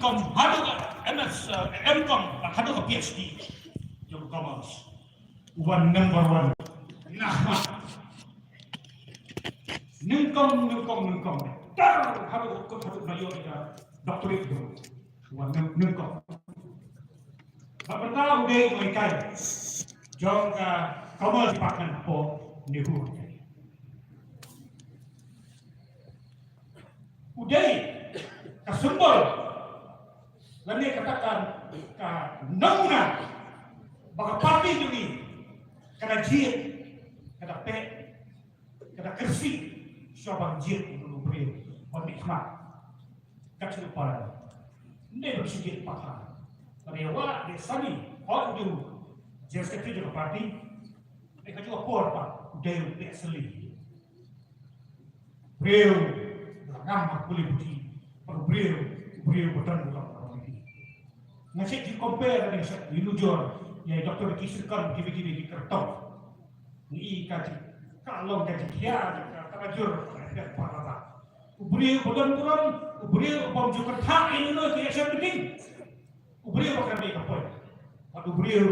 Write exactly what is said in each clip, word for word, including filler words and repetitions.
Nyngkong haduh ka M S, eh, M Com, bad haduh ka P H D jong ka Commerce. U wan number one. Nah, nyngkong, nyngkong, nyngkong. Tar haduh ka kut, haduh ka ïoh ïa ka doctorate jong u. U wan nyng-, nyngkong. Bad mynta u dei u nonghikai jong ka Commerce Department hapoh NEHU. U dei ka symbol lane kata ka, ka namuna ba ka party jong ngi ka da jied, ka da peit, ka da kyrsiew shuwa ban jied ïa u briew ban mihkhmat. Kat shu para. Ym dei ban shu jied pathar. Lane ïa u Bah Sani, hooid u dei u General Secretary jong ka party. Lane ka juh ka por pat u dei u Bah Sali. Briew ba ngam ha pule puthi, bad u briew, u briew ba don burom ha pule. Nga shu compare, nga shu ïa nujor ïa i Doctor Ricky Syngkon, kiwei kiwei ki kyrtong. Ngi i ka jing, ka long ka jingkhia, ka, ka la jur, ka la jur, ka la jur. U briew ba don burom, u briew ba bym ju kynthah ïa uno ki election meeting. U briew ba kyrmen ka poi. Bad u briew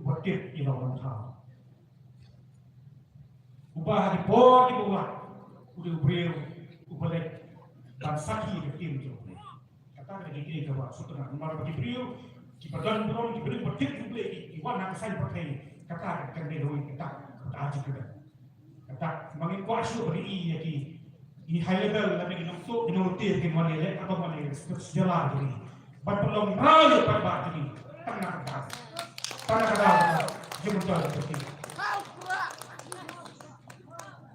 uba tip ïa la u nongthaw. Uba ha ki por kiba u lah, u dei u briew uba leit ban sakhi ïa ka team jong u. Kata ka dei kaba sngewtynnat namar ba ki briew kiba don burom, ki briew ba tip ïa U Blei, ki, ki wan ha ka saiñ pyrthei. Kata ka dei kawei, kata ka dei kaba. Kata ma ngin kwah shuh ban ïohi ïa ki, ki high level lane ki nongtuh, ki nongtuh ki wan ïaleh, kata wan ïaleh sdang sdang jong ngi. Ban pynlong raw ïa u paidbah jong ngi. Tang na kata, tang na kata jingmyntoi jong ngi.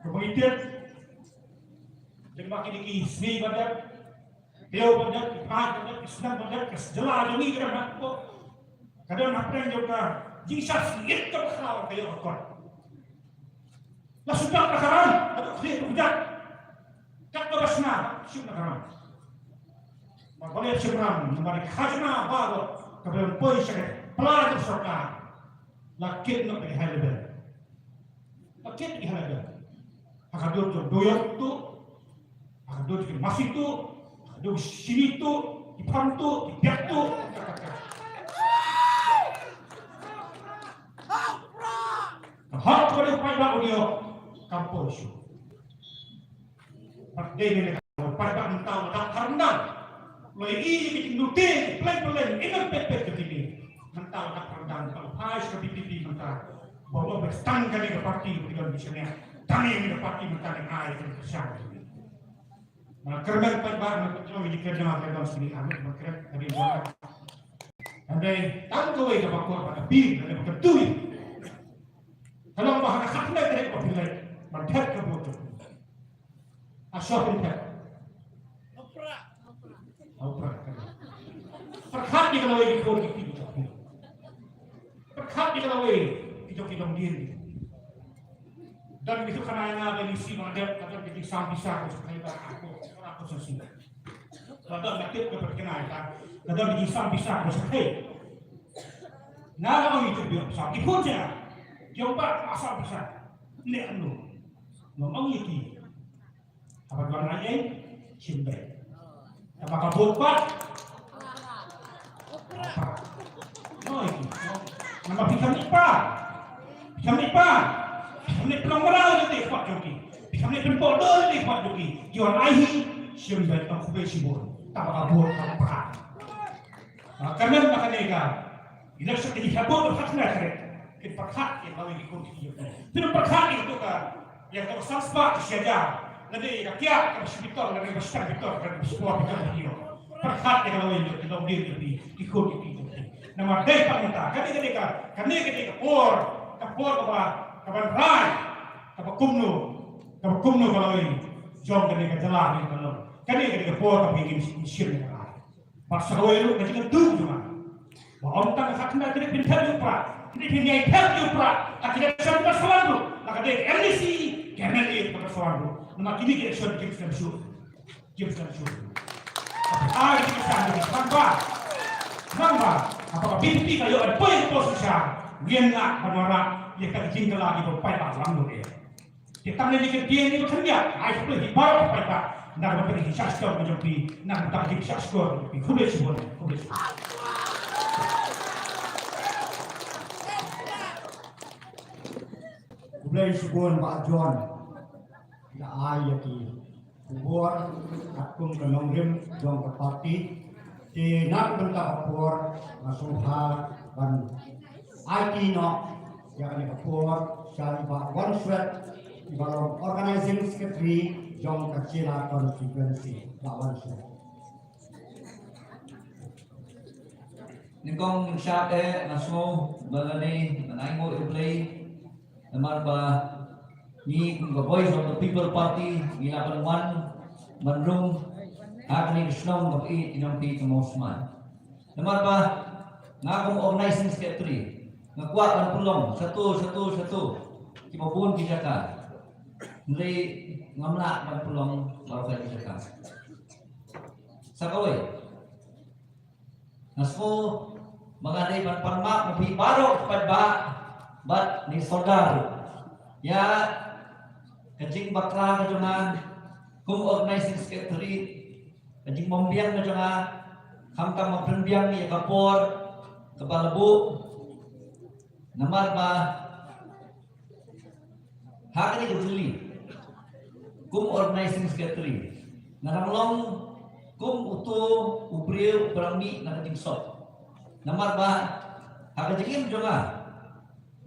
Kaba ngi tip, lem bad kine ki sngi ba dep, taïew ba dep, ki phad ba dep, ki snem ba dep, ka jylla jong ngi ka don hapoh, ka don hapdeng jong ka jingshah sngewsih kaba khraw ka ïoh ka kot. La shu dap la ka ram, la dap khlieh dap kjat. Kat kaba shna, shim la ka ram. Ba balei shim ram, namar ka khajna baroh kaba poi sha ka pla jong sorkar la kit noh da ki high level. La kit da ki high level. Ha ka dur jong dohnud tuh, ha ka dur jong ki masi tuh, ha ka dur shini tuh, ki pham tuh, ki biak tuh. Ka hok kaba dei u paidbah u dei kam poi shuh. Bad dei ne ka paidbah mynta u la dap kyrdan. Lei i ki jingnotice pleng pleng, ïa pet pet ka T V. Mynta u la dap kyrdan, ka u phai sha ka V P P mynta. Ba u ba tang kane ka party ba ki don ki shaniah. Tang ïa kane ka party mynta ne ai ka kyrshan. Nga kyrmen paidbah, nga kyrmen ïa ki kyrdan, kyrdan sini, nga kyrmen ïa ki kyrdan. Hynrei tang kawei kaba kwah ban appeal, kaba kyntu. Ka long ba ha ka khatkhyndai tarik ba phin leit ban thep ka vote. Ha shuwa phin thep. Ha u Prah. Pyrkhat ïa ka lawei ki khun ki kti ki jong phi. Pyrkhat ïa ka lawei ki jong ki longdien. Don ki tu khana ïa nga ba ngi shu ïa dep, ka don ki jingsam pisa ko sa kai ba ko, ko sa shu. Ka don ka tip ka pyrkhat ïa nga, ka don ki jingsam pisa ko sa kai. Nga la ong ïa ki jong sam, ki khun jong nga. Ki ong ba, ah, sam pisa. Ne anu. Nga ong ïa ki. Haba don ai ei, shim beit. Haba ka vote pat. Oi, namar phi kham leit pan. Phi kham leit pan. Phi kham leit pynlong mraw ïa ki khmat jong ki. Phi kham leit pynpoh dor ïa ki khmat jong ki. Ki wan ai hi, shim beit tang khublei shibun. Haba ka vote ka pat. Ah, ka mem ba kane ka election ka jingkyrkhu ka pyrkhat na kane. Kin pyrkhat ïa ka lawei ki khun ki kti. Phin pyrkhat ïa ka, ïa ka san spah shi hajar. Lane ïa ka kiad kaba shi bitor, lane kaba shi bitor, kaba shi bitor. Pyrkhat ïa ka lawei ki longdien ki, ki khun ki kti. Namar dei pat mynta kane, kane ka, kane, kane ka por, ka por kaba, kaba rai, kaba kumno, kaba kumno ka lawei jong kane ka jylla kane ka long. Kane, kane ka por kaba ngin shim ïa ka rai. Bad sa kawei ruh ka jingkyntu jong nga. Ba ym tang ka khatkhyndaw tarik phin thep ïa u Prah. Hynrei phin ïai thep ïa u Prah ha ki election kiba sa wan ruh. La ka dei ka M D C, ka M L A kiba sa wan ruh. Namar kine ki election kim sdang shuh. Kim sdang shuh. Ka pyrthei ki sdang shuh. Namar, namar haba ka V P P ka ïoh ban poi ha ka por synshar, ngin lah ban wanrah ïa ka jingkylla kiba paidbah lam lut ïa. Te tang ne ki kyntien kiba khyndiat, ai shu pynlong hi baroh paidbah. Na ka bynta ka jingshah shuh ka jong phi, na ka bynta ka jingshah shuh ka jong phi. Khublei shibun, khublei shibun. Khublei shibun Bah John. Nga ai ïa ki khubor katkum ka nongrim jong ka party. Te na ka bynta ka por nga sngewbha ban aiti noh ïa kane ka por sha i Bah Wanshuet, i ba long organizing secretary jong ka Chila constituency. Bah Wanshuet. Nyngkong nyngshap eh nga sngew ba lane ban ai nguh ïa U Blei. Namar ba ngi kum ka Voice of the People Party ngi la ban wan ban rung ha kane ka shnong kaba ïeit jong phi ka Mawsmai. Namar ba nga kum organizing secretary nga kwah ban pynlong shatu shatu shatu kiba bun ki jaka. Hynrei ngam lah ban pynlong baroh ki jaka. Sa kawei, nga sngew ba nga dei ban pan map ïa phi baroh ki paidbah bad ne sordar ïa ka jingbakla ka jong nga kum organizing secretary, ka jingbymbiang ka jong nga, khamtam ban pynbiang ïa ka por kaba la buh. Namar ba ha kane ka jylliew kum organizing secretary nga dang long kum uto u briew u ba dang mih na ka jingsop. Namar ba ha ka jingim jong nga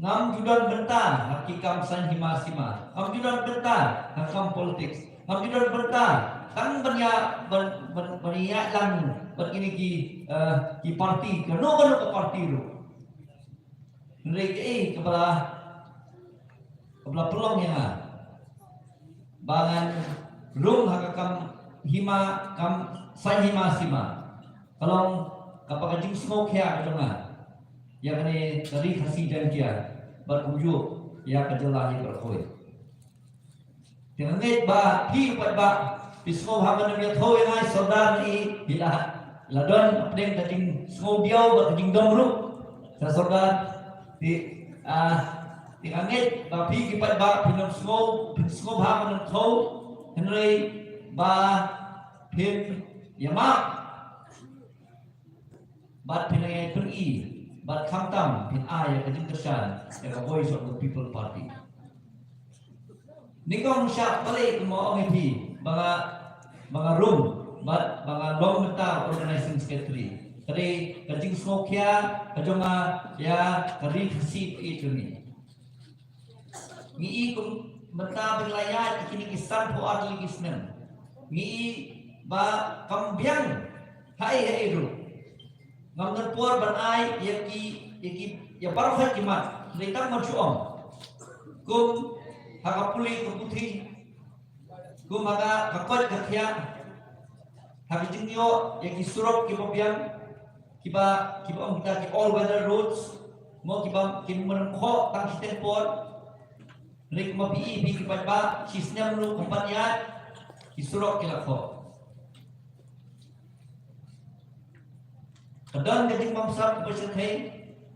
ngam ju don bynta ha ki kam saiñ hima sima, ngam ju don bynta ha kam politics, ngam ju don bynta tang ban ïa ban ban ban ïa lang bad kine ki eh, ki party, kano kano ka party ruh. Hynrei kaei kaba la kaba la pynlong ïa nga ba ngan rung ha ka kam hima kam saiñ hima sima ka long kaba ka jingsngewkhia ka jong nga ïa kane ka Ri Khasi Jaiñtia bad kumjuh ïa ka jylla hi baroh kawei. Te nga ngeit ba phi u paidbah phi sngewbha ban ym ïathuh ïa nga i sordar ne i, phi la la don hapdeng ka jingsngewdiaw bad ka jingdom ruh. Sa sordar te ah te nga ngeit ba phi ki paidbah phin ym sngew phin sngewbha ban ym thuh, hynrei ba phin ïa map bad phin ïa pyni bad khamtam phin ai ïa ka jingkyrshan ïa ka Voice of the People Party. Nyngkong shah balei kumba ong ïa phi ba nga ba nga rung bad ba nga long mynta organizing secretary. Ka dei ka jingsngewkhia ka jong nga ïa ka Ri Khasi ba ïeit jong ngi. Ngi i kum mynta ba ngi la ïaid ïa kine ki sanphew ar tylli ki snem. Ngi i ba kam biang haei haei ruh. Ngam don por ban ai ïa ki ïa ki ïa baroh ki mat. Dei tang ban shu ong kum ha ka pule ka puthi, kum ha ka koit ka khiah, ha ka jingïoh ïa ki surok kiba biang, kiba kiba ong kita ki all weather roads, mo kiba kim nym khoh tang shiteng por. Hynrei kumba phi i phi ki paidbah shi snem ruh kam pat ïaid, ki surok ki la khoh. Ka don ka jingbamsap kaba shyrkhei,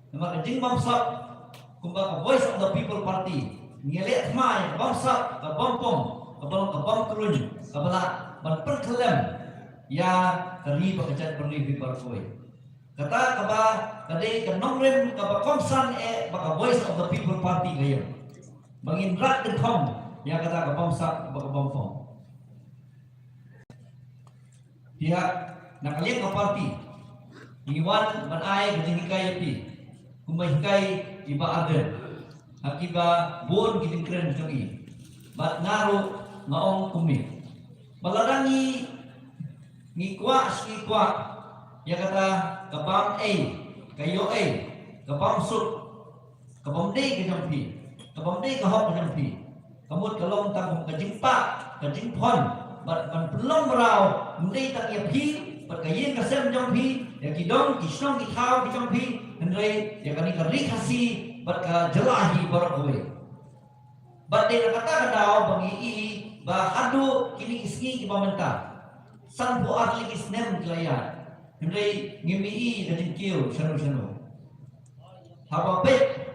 namar ka jingbamsap kumba ka Voice of the People Party ngi leh thma ïa ka bamsap, ka bampom, ka bam ka bamkruiñ, kaba lah ban pynkhyllem ïa ka ri bad ka jaitbynriew hi baroh kawei. Kata kaba ka dei ka nongrim kaba kongsan eh ba ka Voice of the People Party ka ïeng ba ngin rak dkhong ïa kata ka bamsap bad ka bampom. Te ha na ka liang ka party ngi wan ban ai ka jinghikai ïa phi kumba hikai i Bah Ardent ha kiba bun ki jingkren jong i. Bad nga ruh nga ong kumne ba lada ngi ngi kwah shi ngi kwah ïa kata ka bam ei, ka ïoh ei, ka bam suk, ka bam dei ka jong phi, ka bam dei ka hok ka jong phi. Ka mut ka long tang kum ka jingpah, ka jingphon bad ban pynlong mraw ym dei tang ïa phi bad ka ïing ka sem jong phi, ïa ki dong ki shnong ki thaw ki jong phi, hynrei ïa kane ka Ri Khasi bad ka jylla hi baroh kawei. Bad dei na kata ka daw ba ngi i ba haduh kine ki sngi kiba mynta, sanphew ar tylli ki snem ki la ïaid, hynrei ngim i ka jingkiew shano shano. Haba peit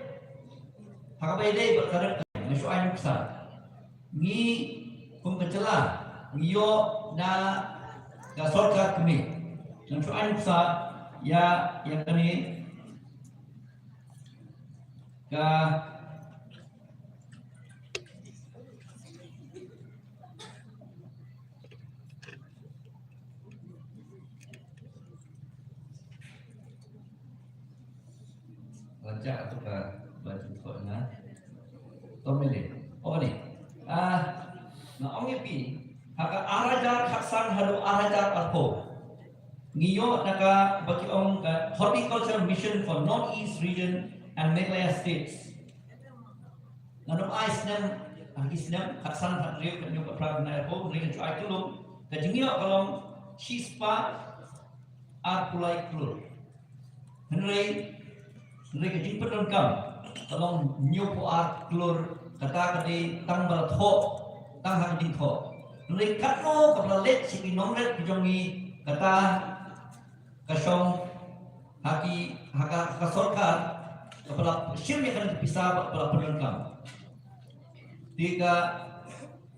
ha kaba ïadei bad ka rep ka nga shu ai nuksa, ngi kum ka jylla ngi ïoh na ka sorkar kmie. Ngan shu ai nuksa ïa, ïa kane ka Raja tu ka baju kok na. Tomele. Oh ni. Ah, na ong ïa phi. Ha ka ar hajar khatsan haduh ar hajar arphew. Ngi ïoh na ka ba ki ong ka Horticulture Mission for North East Region and Meghalaya States. Ngan ym ai snem, ha ki snem khatsan, khathynriew, khathynñiew, khatphra, khathynñiew, khathynriew, ngan shu ai kyllum. Ka jingïoh ka long shispah arphew lai klur. Hynrei, hynrei ka jingpyndonkam ka long hynñiewphew ar klur, kata ka dei tang ba la thoh, tang ha ka jingthoh. Hynrei katno kaba la leit sha ki nongret ki jong ngi, kata ka shong ha ki, ha ka, ha ka sorkar, kaba la shim ïa kane ka pisa, ba, ba la pyndonkam. Te ka,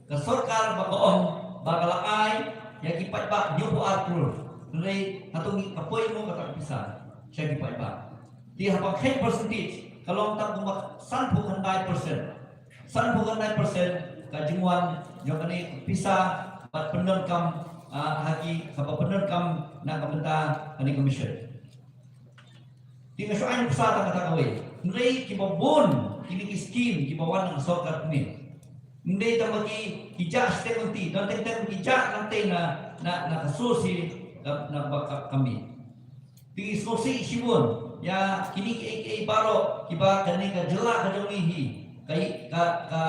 ka sorkar ba ka ong ba ka la ai ïa ki paidbah hynñiewphew ar klur. Hynrei hato ngi, ka poi mo kata ka pisa sha ki paidbah? Te haba kheiñ percentage ka long tang kumba sanphew khyndai percent. Sanphew khyndai percent ka jingwan jong kane ka pisa bad pyndonkam, ah, ha ki, kaba pyndonkam na ka bynta kane ka mission. Te nga shu ai nuksa tang kata kawei. Hynrei kiba bun kine ki skim kiba wan na ka sorkar kmie. Ym dei tang ba ki, ki jah shiteng lynti, don teng teng ki jah nangtei na, na, na ka source ka, na ba ka, ka mih. Te ngi sngewsih shibun ïa kine kiei kiei baroh kiba kane ka jylla ka jong ngi hi, ka, ka, ka,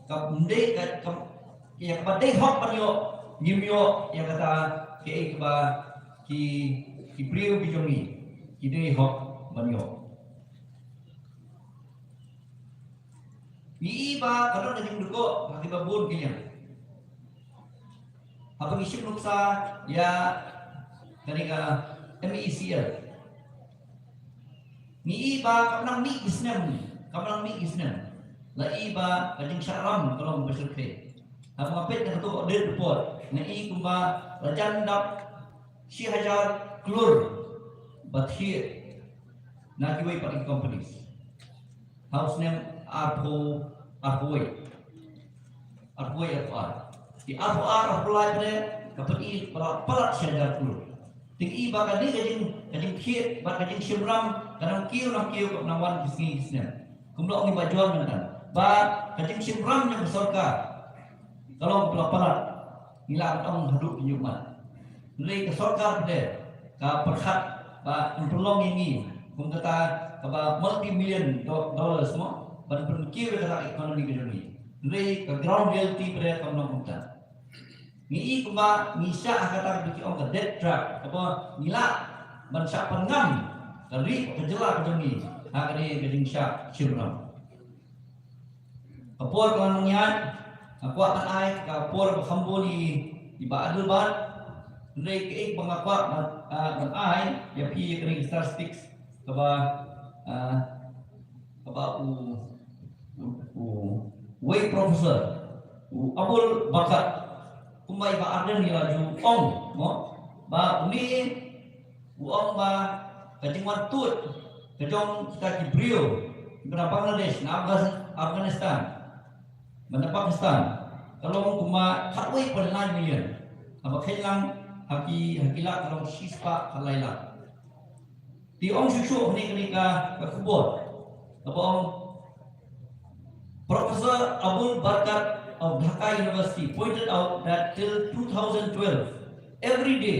ka ym dei ka, ka, ïa kaba dei hok ban ïoh, ngim ïoh ïa kata, kiei kiba ki, ki briew ki jong ngi ki dei hok ban ïoh. Ngi i ba ka don ka jingdukok ha kiba bun ki liang. Haba ngi shim nuksa ïa kane ka M E C L, ngi i ba kam nang mih ki snem, kam nang mih ki snem, la i ba ka jingshah ram ka long ba shyrkhei. Haba nga peit na kato ka audit report, nga i kumba la jan dap shi hajar klur ba thied na kiwei pat ki companies ha u snem arphew, arphew wei, arphew wei, arphew ar. Te arphew ar, arphew lai pat ka pyni ba la palat shi hajar klur. Te ngi i ba kane ka jing, ka jingthied bad ka jingshim ram ka nang kiew, nang kiew, ka nang wan ki sngi ki snem. Kumba ong i Bah John mynta, ba ka jingshim ram jong ka sorkar ka long ba la palat. Ngi lah ban ong haduh kynjoh mat. Hynrei ka sorkar pat ka pyrkhat ba yn pynlong ïa ngi kum kata kaba multi million do-, dollars mo, ban pynkiew ïa kata ka economy ka jong ngi. Hynrei ka ground reality pat kam long kumta. Ngi i kumba ngi shah ha kata kaba ki ong ka debt trap, kaba ngi lah ban shah pynngam ka ri, ka jylla ka jong ngi ha kane ka jingshah shim ram. Ka por ka la nang ïaid, nga kwah ban ai ka por ba kham bun ïa i Bah Adelbert. Hynrei kaei ba nga kwah ban, ah, ban ai ïa phi ïa kane ka statistics kaba, ah, kaba u, u, u wei professor, u Abul Barkat, kumba i Bah Ardent i la ju ong mo, ba une u ong ba ka jingwan tuid ka jong kita ki briew kiba na Bangladesh, na Afghan-, Afghanistan, bad na Pakistan, ka long kumba khatwei point nine million. Haba kheiñ lang ha ki, ha ki lak ka long shispah khatlai lak. Te ong shuh shuh hangne kane ka, ka khubor kaba ong Professor Abul Barkat of Dhaka University pointed out that till two thousand twelve, every day,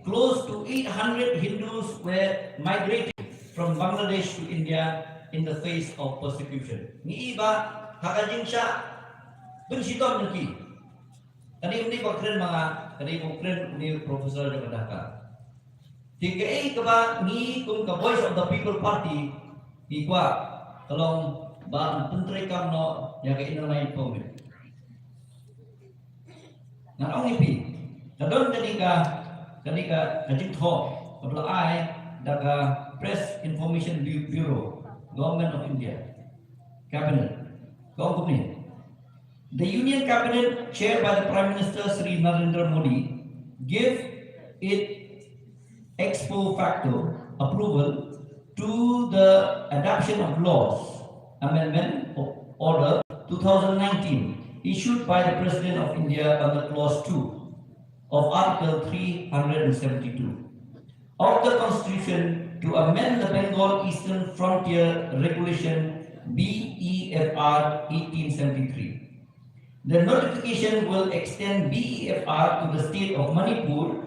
close to eight hundred Hindus were migrating from Bangladesh to India in the face of persecution. Ngi i ba ha ka jingshah pynshitom jong ki. Kane mynta ba kren ma nga, kane ba kren une u professor jong ka Dhaka. Te kaei kaba ngi kum ka Voice of the People Party ngi kwah ka long ba yn pyntreikam noh ïa ka Inner Line Permit. Ngan ong ïa phi, ka don kane ka, kane ka, ka jingthoh kaba la ai da ka Press Information Bu-, Bureau, Government of India, Cabinet. Ka ong kumne. The Union Cabinet, chaired by the Prime Minister Shri Narendra Modi, gave its ex post facto approval to the Adoption of Laws Amendment Order two thousand nineteen, issued by the President of India under Clause two of Article three hundred seventy-two of the Constitution to amend the Bengal Eastern Frontier Regulation, B E F R eighteen seventy-three. The notification will extend B E F R to the state of Manipur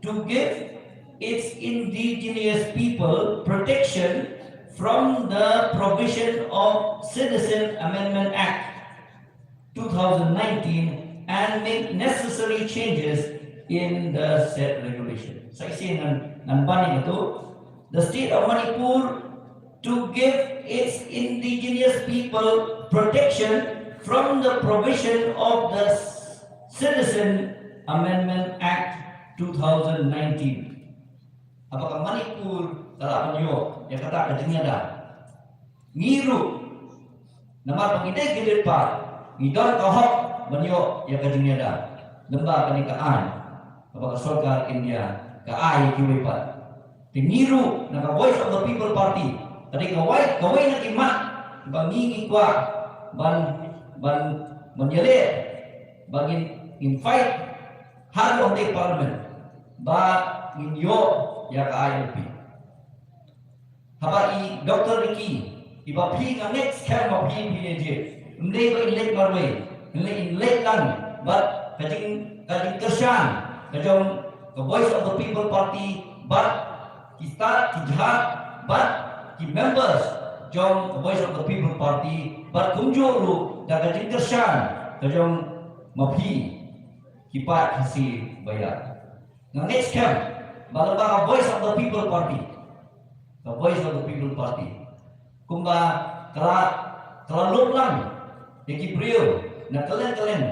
to give its indigenous people protection from the provision of Citizen Amendment Act two thousand nineteen and make necessary changes in the said regulation. Sa shisien ngan, ngan ban ïa kato. The state of Manipur to give its indigenous people protection from the provision of the Citizen Amendment Act two thousand nineteen. Haba ka Manipur ka la ban ïoh ïa kata ka jingïada, ngi ruh, namar ba ngi dei ki rit paid, ngi don ka hok ban ïoh ïa ka jingïada lyngba kane ka aiñ kaba ka sorkar India ka ai ïa kiwei pat. Te ngi ruh na ka Voice of the People Party ka dei kawei, kawei na ki mat ba ngi, ngi kwah ban, ban, ban ïaleh, ba ngin, ngin fight haduh hangtei Parliament ba ngin ïoh ïa ka I L P. Haba i Doctor Ricky i ba phi, nga ngeit skhem ba phi, phi ne je, ym dei ba in leit marwei, in leit, in leit lang bad ka jing, ka jingkyrshan ka jong ka Voice of the People Party bad ki stad, ki jhad bad ki members jong ka Voice of the People Party bad kumjuh ruh da ka jingkyrshan ka jong ma phi ki paid Khasi Baïar. Nga ngeit skhem ba lyngba ka Voice of the People Party, ka Voice of the People Party, kumba ka la, ka la lum lang ïa ki briew na kylleng kylleng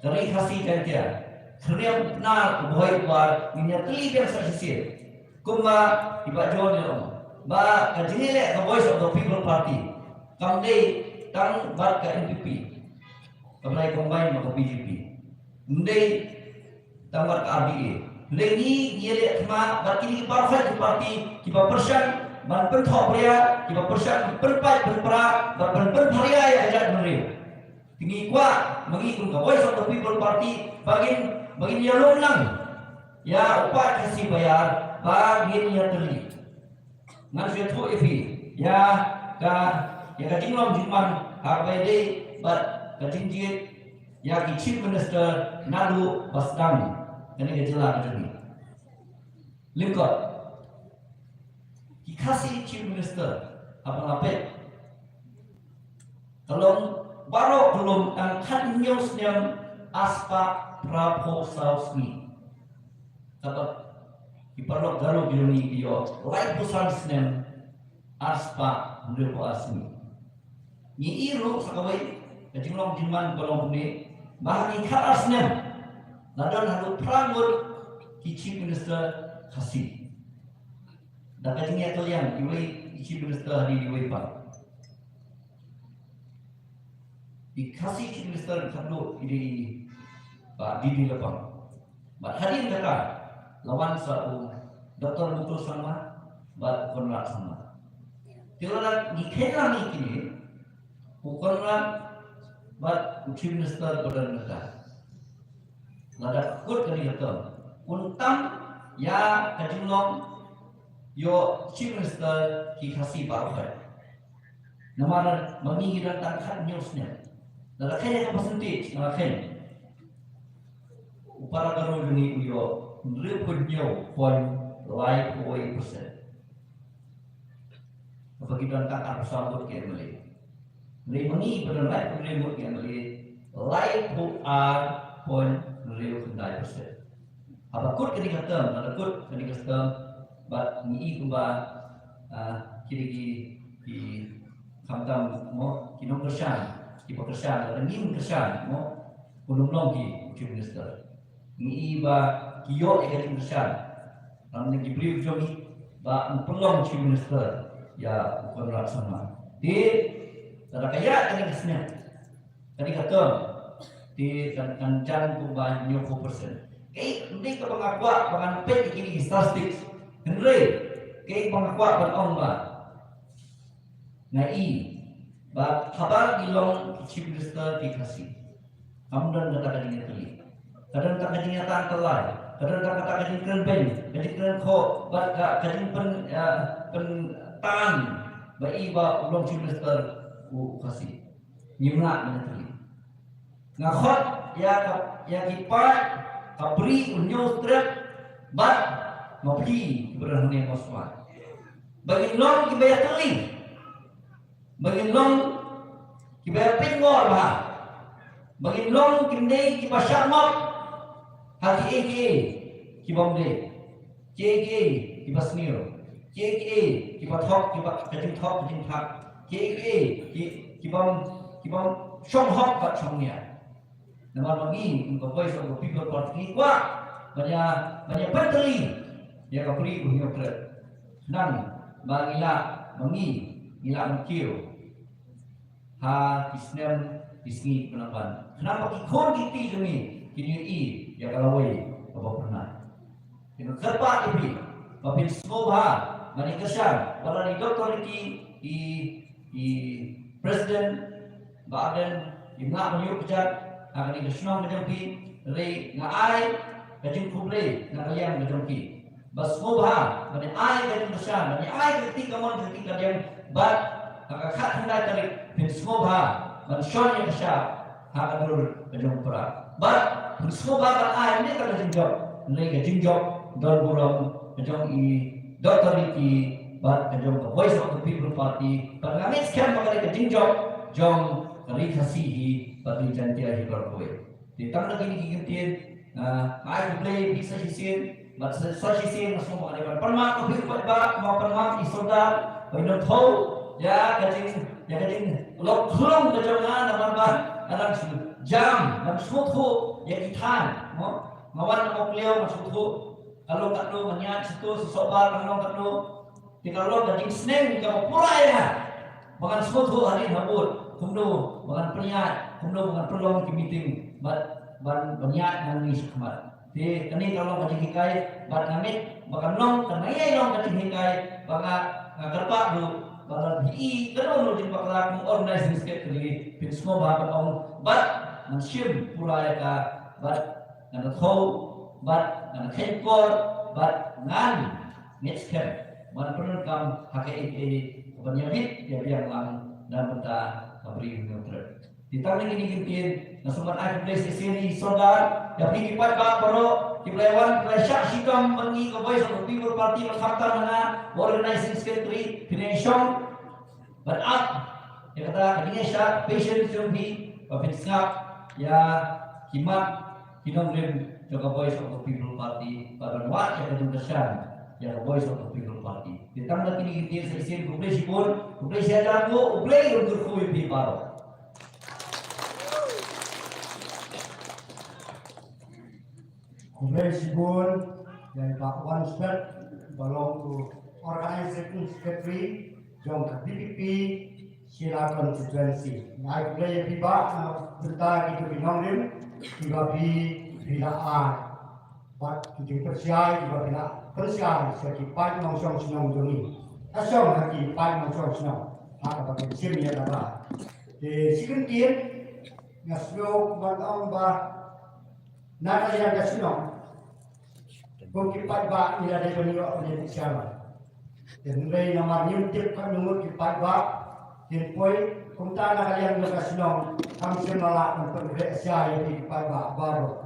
ka ri Khasi Jaiñtia, khyndiat u Pnar u Bhoi u Bar, ngin ïa tylli biang sa shisien. Kumba i Bah John i ong ba ka jingïaleh ka Voice of the People Party kam dei tang bad ka N P P, kam dei combine bad ka B J P. Ym dei tang bad ka R D A. Hynrei ngi, ngi ïaleh thma bad kine baroh ki party kiba pyrshang ban pynthoh pyrïa, kiba pyrshang pynpait pynpra bad pyn, pynpharia ïa ka jaitbynriew. Te ngi kwah ma ngi kum ka Voice of the People Party ba ngin, ba ngin ïalum lang ïa u paid Khasi Baïar ba ngin ïatylli. Ngan shu ïathuh ïa phi ïa ka, ïa ka jinglong jingman ha kaba ïadei bad ka jingjied ïa ki Chief Minister naduh ba sdang kane ka jylla ka jong ngi. Lyngkot, ki Khasi Chief Minister haba nga peit ka long baroh ka long tang khathynñiew snem arspah phraphew saw sngi. Kata ki paralok Garo ki jong ngi ki ïoh laiphew san snem arspah hynriewphew ar sngi. Ngi i ruh sa kawei ka jinglong jingman ka long kumne, ba ha ki khatar snem la don haduh phra ngut ki Chief Minister Khasi. Da ka jingïakylliang iwei i Chief Minister hadien iwei pat. I Khasi Chief Minister khatduh i dei i Bah D D Lapang. Bad hadien kata la wan sa u Doctor Mukul Sangma bad u Conrad Sangma. Te lada ngi kheiñ lang ïa kine, u Conrad bad u Chief Minister ba don mynta, lada kut kane ka term, un tam ïa ka jinglong ïoh Chief Minister ki Khasi baroh. Namar ma ngi ngi don tang khathynñiew snem. Lada kheiñ ïa ka percentage, lada kheiñ, u para Garo jong ngi u ïoh hynriewphew hynñiew point lai wei percent. Kaba ki don tang arphew saw ngut ki M L A. Hynrei ma ngi ba don laiphew hynriew ngut ki M L A, laiphew ar point hynriew khyndai percent. Haba kut kane ka term, lada kut kane ka term, bad ngi i kumba, ah, kine ki, ki khamtam mo, ki nongkyrshan, kiba kyrshan, lada ngim kyrshan mo, un ym long ki Chief Minister. Ngi i ba ki ïoh ïa ka jingkyrshan. Namar ki briew jong ngi ba un pynlong Chief Minister ïa u Conrad Sangma. Te lada ka ïaid kane ka snem, kane ka term, Te kan, kan jan kumba hynñiewphew percent. Kaei, ym dei kaba nga kwah ba ngan peit ïa kine ki statistics. Hynrei kaei ba nga kwah ban ong ba nga i ba haba ngi long ki Chief Minister ki Khasi, kam don kata ka jingïatylli. Ka don kata ka jingïatang tyllai. Ka don kata ka jingkren beiñ, ka jingkren khoh, bad ka, ka jingpyn, eh, pyntan ba i ba u long Chief Minister u, u Khasi. Ngim lah ban ïatylli. Nga khot ïa ka, ïa ki paid ka Bri u Hynñiewtrep bad ma phi kiba don hangne ha Mawsynwar, ba ngin long kiba ïatylli, ba ngin long kiba ïapynngor bha, ba ngin long kim dei kiba shah ngop ha kiei kiei kibym dei. Kiei kiei kiba sniew, kiei kiei kiba thok, kiba, ka jingthok ka jingthak, kiei kiei ki, kibym, kibym shong hok bad shong nia. Namar ma ngi kum ka Voice of the People Party ngi kwah ban ïa, ban ïa pyntylli ïa ka Bri u Hynñiewtrep. Khnang ba ngi lah, ba ngi, ngi lah ban kiew ha ki snem ki sngi kiban nang ban, khnang ba ki khun ki kti jong ngi kin ïohi ïa ka lawei kaba phyrnai. Te nga kyrpad ïa phi ba phin sngewbha ban ïa kyrshan, wat la i Doctor Ricky, i, i President Bah Ardent, im lah ban ïuh kjat ha kane ka shnong ka jong phi, hynrei nga ai ka jingkhublei na ka liang ka jong phi. Ba sngewbha ban ai ka jingkyrshan, ban ai ka kti kamon ka kti kadiang, bad ha ka khatkhyndai tarik phin sngewbha ban shon ïa ka shap ha ka dur ka jong u Prah. Bad phin sngewbha ban ai ne ka jingjop, ne ka jingjop don burom ka jong i Doctor Ricky bad ka jong ka Voice of the People Party. Bad nga ngeit skhem ba ka jingjop jong ka Ri Khasi hi bad Ri Jaintia hi baroh kawei. Te tang da kine ki kyntien, ah, nga ai khublei ïa phi sa shisien, bad sa, sa shisien nga sngewbha ban pynmap ïa phi paidbah, kumba pynmap i Sordar, ba in ym thew ïa ka jing, ïa ka jinglong khlung ka jong nga namar ba nga dang shu jam, dang sngewthuh ïa ki thaiñ, mo? Nga wan na Mawkliaw nga sngewthuh ka long katno, nga ñiad sha to sha Sohbar ka long katno. Te ka long ka jingsneng kaba pura ïa nga ba ngan sngewthuh hadien habud kumno ba ngan pynïaid, kumno ba ngan pynlong ki meeting bad ban, ban ïaid nangne shakhmat. Te kane ka long ka jinghikai bad nga ngeit ba kan long, kan ïai long ka jinghikai ba nga, nga kyrpad ruh ba lada phi i kano kano jingbakla kum organizing secretary phin sngewbha ban ong bad ngan shim pura ïa ka bad ngan da thew bad ngan da kheiñkor bad ngan ngeit skhem ban pyndonkam ha kaei kaei kaban ïa bit ïa biang lang na ka bynta ka Bri u Hynñiewtrep. Te tang da kine ki kyntien nga sngewbha ban ai khublei shisien ïa i Sordar, ïa phi ki paidbah baroh kiba la wan, kiba la shah shitom bad ngi ka Voice of the People Party, ba khamtam na nga ba organizing secretary, phin ïashong ban ap ïa kata ka jingïaishah patience jong phi ba phin sngap ïa ki mat ki nongrim jong ka Voice of the People Party, ba ban wad ïa ka jingkyrshan ïa ka Voice of the People Party. Te tang da kine ki kyntien sa shisien, khublei shibun, khublei shihajar nguh, U Blei un kyrkhu ïa phi baroh. Khublei shibun ïa i Bah Wanspet ba long u Organizing Secretary jong ka V P P Shella Constituency. Nga ai khublei ïa phi Bah na bynta kito ki nongrim kiba phi, phi la ai bad ki jingpynshai kiba phi la pynshai sha ki paid nongshong shnong jong ngi, ha shong ha ki paid nongshong shnong ha kaba kin shim ïa lada. Te shi kyntien nga sngew ban ong ba na ka liang ka shnong, kum ki paidbah ngi la dei ban ïoh ban ïa pynshai. Te hynrei namar ngim tip katno ngut ki paidbah kin poi, kumta na ka liang jong ka shnong kam shym la lah ban pynkhreh sha ïa ki paidbah baroh.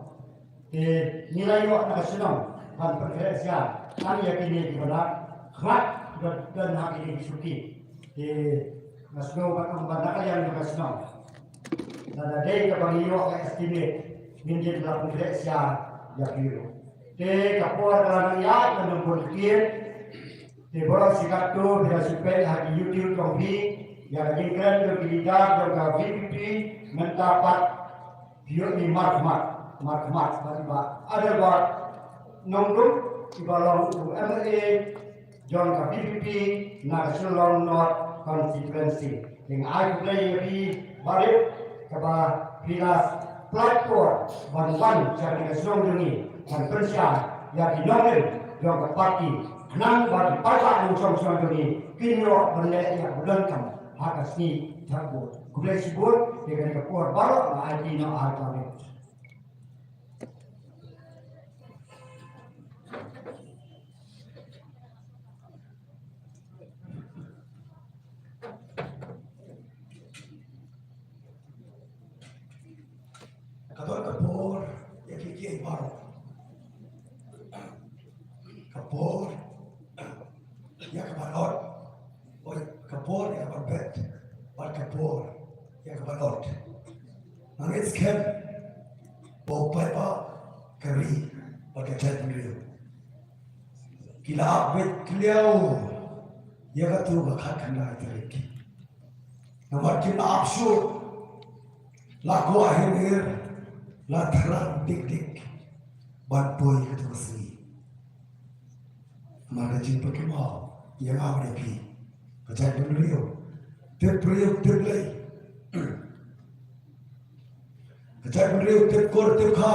Te ngi la ïoh na ka shnong ban pynkhreh sha tang ïa kine kiba la khmat, kiba don ha kine ki shuki. Te nga sngew ban ong ba na ka liang jong ka shnong, lada dei kaba ngi ïoh ka estimate, ngin ïa la pynkhreh sha ïa ki ruh. Te ka por ka la nang ïaid, ka nang bun ktien. Te baroh shi katto phi la shu peit ha ki YouTube jong phi ïa ka jingkren jong ki leader jong ka V P P mynta pat. Phi ïohi markhmat, markhmat bad i Bah Adelbert Nongrum iba long u M L A jong ka V P P na ka Shillong North Constituency. Te nga ai khublei ïa phi baroh kaba phi la Pynlait por ban wan sha kane ka shnong jong ngi ban pynshai ïa ki nongrim jong ka party, khnang ba ki paidbah nongshong shnong jong ngi kin ïoh ban leh ïa ka donkam ha ka sngi thep vote. Khublei shibun ïa kane ka por baroh, nga aiti noh ha ka ri. Ka don ka por ïa kiei kiei baroh. Ka por ïa ka ban ot, oi, ka por ïa ka ban bet, bad ka por ïa ka ban ot. Nga ngeit skhem ba u paidbah ka ri bad ka jaitbynriew ki la ap beit kliaw ïa katu ka khatkhyndai tarik. Namar kim ap shuh, la kwah hynrei la thrang dik dik ban poi katu ka sngi. Namar ka jingpynkynmaw ïa nga bad ïa phi, ka jaitbynriew, tip briew tip Blei. Ka jaitbynriew tip kur tip kha.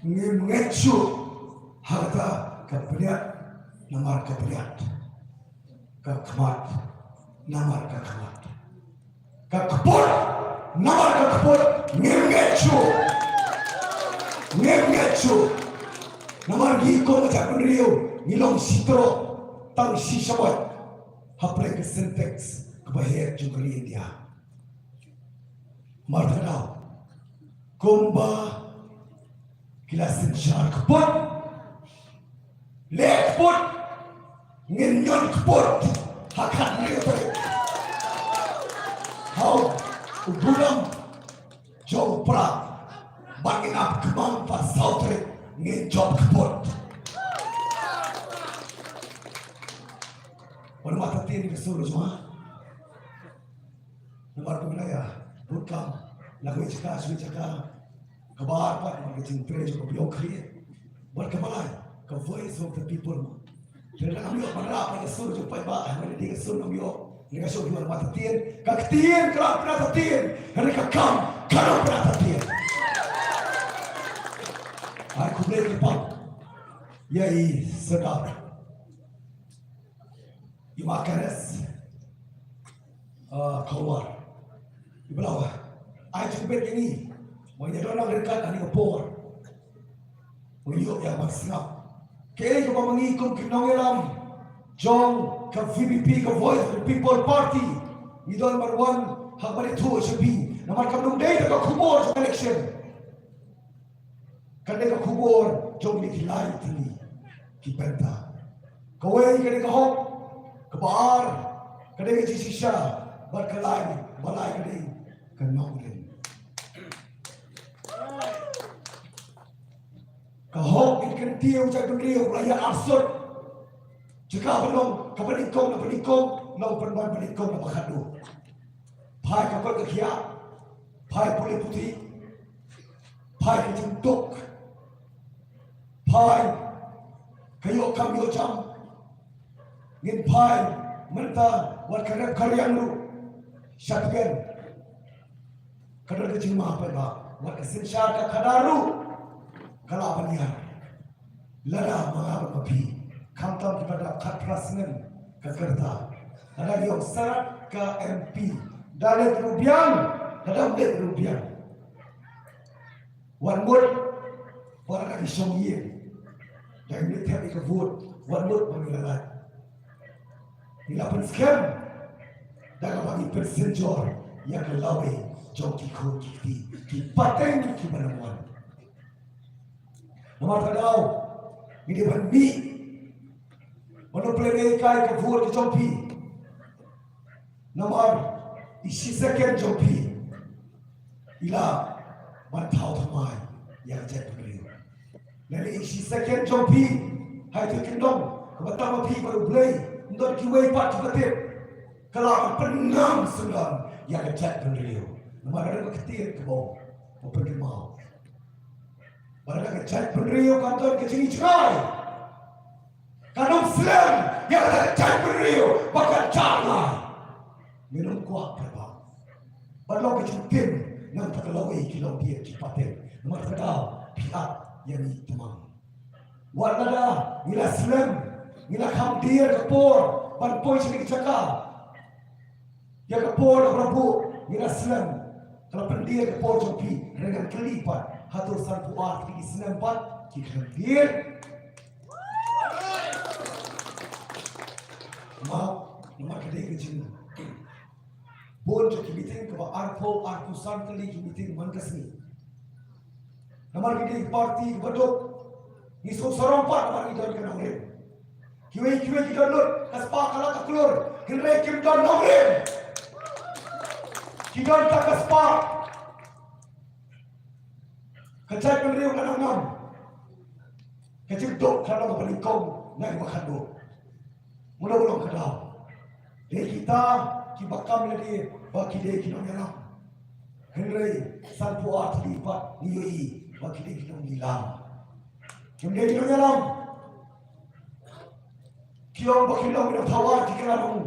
Ngim ngeit shuh ha kata ka pynïaid namar ka pynïaid, ka khmat namar ka khmat, ka kput namar ka kput. Ngim ngeit shuh. Ngim ngeit shuh. Namar ngi kum ka jaitbynriew ngi long shi troh tang shi shabai ha pdeng ka Sensex kaba heh jong ka ri India. Namar kata, kumba ki la synshar kput, leh kput, ngin ñion kput ha ka khathynriew tarik. Ha u burom jong u Prah, bad ngin ap kmang, ha u saw tarik ngin jop kput. Wat mata tien ka sur jong nga. Namar kumba ïa bun kam, la kawei jaka sha kawei jaka. Kaba ar pat namar ka jingtrei jong ka Bureaucracy bad kaba lai ka Voice of the People. Te lada ngam ïoh ban rah pat ka sur jong u paidbah, hynrei ka sur ngam ïoh, ne ka sur ïoh mata tien, ka ktien ka la pynata tien, hynrei ka kam ka la pynata tien. Ai khublei kyrpang ïa i Serdar. I Ma Keres, ah, Kharwar. I ba la ai jingbit ïa ngi ba ngin ïa don ryngkat ha kane ka por. Ngin ïoh ïa ban sngap. Kaei kaba ma ngi kum ki nongïalam jong ka V P P, ka Voice of the People Party, ngi don ban wan ha kaba ïathuh sha phi. Namar kam dei tang ka khubor jong election. Ka dei ka khubor jong ngi ki lai tylli ki bynta. Kawei ka dei ka hok, kaba ar ka dei ka jingshisha, bad ka lai, ba lai ka dei ka nongrim. Ka hok ngi kyntiew jaitbynriew ba la ïaid arsut. Jaka ba long kaba nyngkong na ba nyngkong, long pynban ba nyngkong na ba khatduh. Phai ka kot ka khiah, phai pule puthi, phai ka jingduk, phai ka ïoh kam ïoh jam. Ngin phai mynta wat ka rep ka riang ruh sha tngen. Ka don ka jingma paidbah, wat ka synshar ka khadar ruh ka lah ban ïar. Lada ma nga bad ma phi, khamtam kiba dap khatphra snem ka rta, lada ngi ong Serdar ka M P, da leit ruh biang, lada ym leit ruh biang. Wat mut ba lada ngi shong ïing, da ngi leit thep ïa ka vote, wat mut ba ngi la lait. Ngi la pynskhem da kaba ngi pynsynjor ïa ka lawei jong ki khun ki kti, ki pateng kiba nang wan. Namar kata daw ngi dei ban mih ban ym pynlehkai ka vote ka jong phi. Namar i shi second jong phi i lah ban thaw thymmai ïa ka jaitbynriew. Lane i shi second jong phi ha ïa ka kyndong kaba tam ma phi bad U Blei, ym don kiwei pat kiba tip, ka lah ban pynnang syndon ïa ka jaitbynriew. Namar ka don ka ktien kaba ong, ba pynkynmaw, ba lada ka jaitbynriew kan don ka jingjngai, kan ym slem ïa ka jaitbynriew ba kan jah lai. Ngin ym kwah kaba ban long ka jingtim Nangta ka lawei ki longdien ki pateng. Namar kata phi ap ïa ngi tymmen. Wat lada ngi la slem, ngi la kham dier ka por ban poi sha kane ka jaka. Ïa ka por kaba la buh ngi la slem, ka la pyndier ka por jong phi. Hynrei ngan kylli pat, hato sanphew ar tylli ki snem pat ki khlem dier? Map, namar ka dei ka jing bun jong ki meeting kaba arphew, arphew san tylli ki meeting man ka sngi. Namar ngi dei parti kaba duk. Ngi sngewsarong pat namar ngi don ka nongrim. Kiwei kiwei ki don lut ka spah ka lak ka klur, hynrei kim don nongrim. Ki don tang ka spah. Ka jaitbynriew ka nang ngam. Ka jingduk ka long kaba nyngkong na kiba khatduh. Mula u long ka daw. Dei kita kiba kam lade ba ki dei ki nongïalam. Hynrei sanphew ar tylli pat ngi ïohi ba ki dei ki nongïalam. Kim dei ki nongïalam. Ki ong ba ki long ki nongthaw ar, ki kylla long.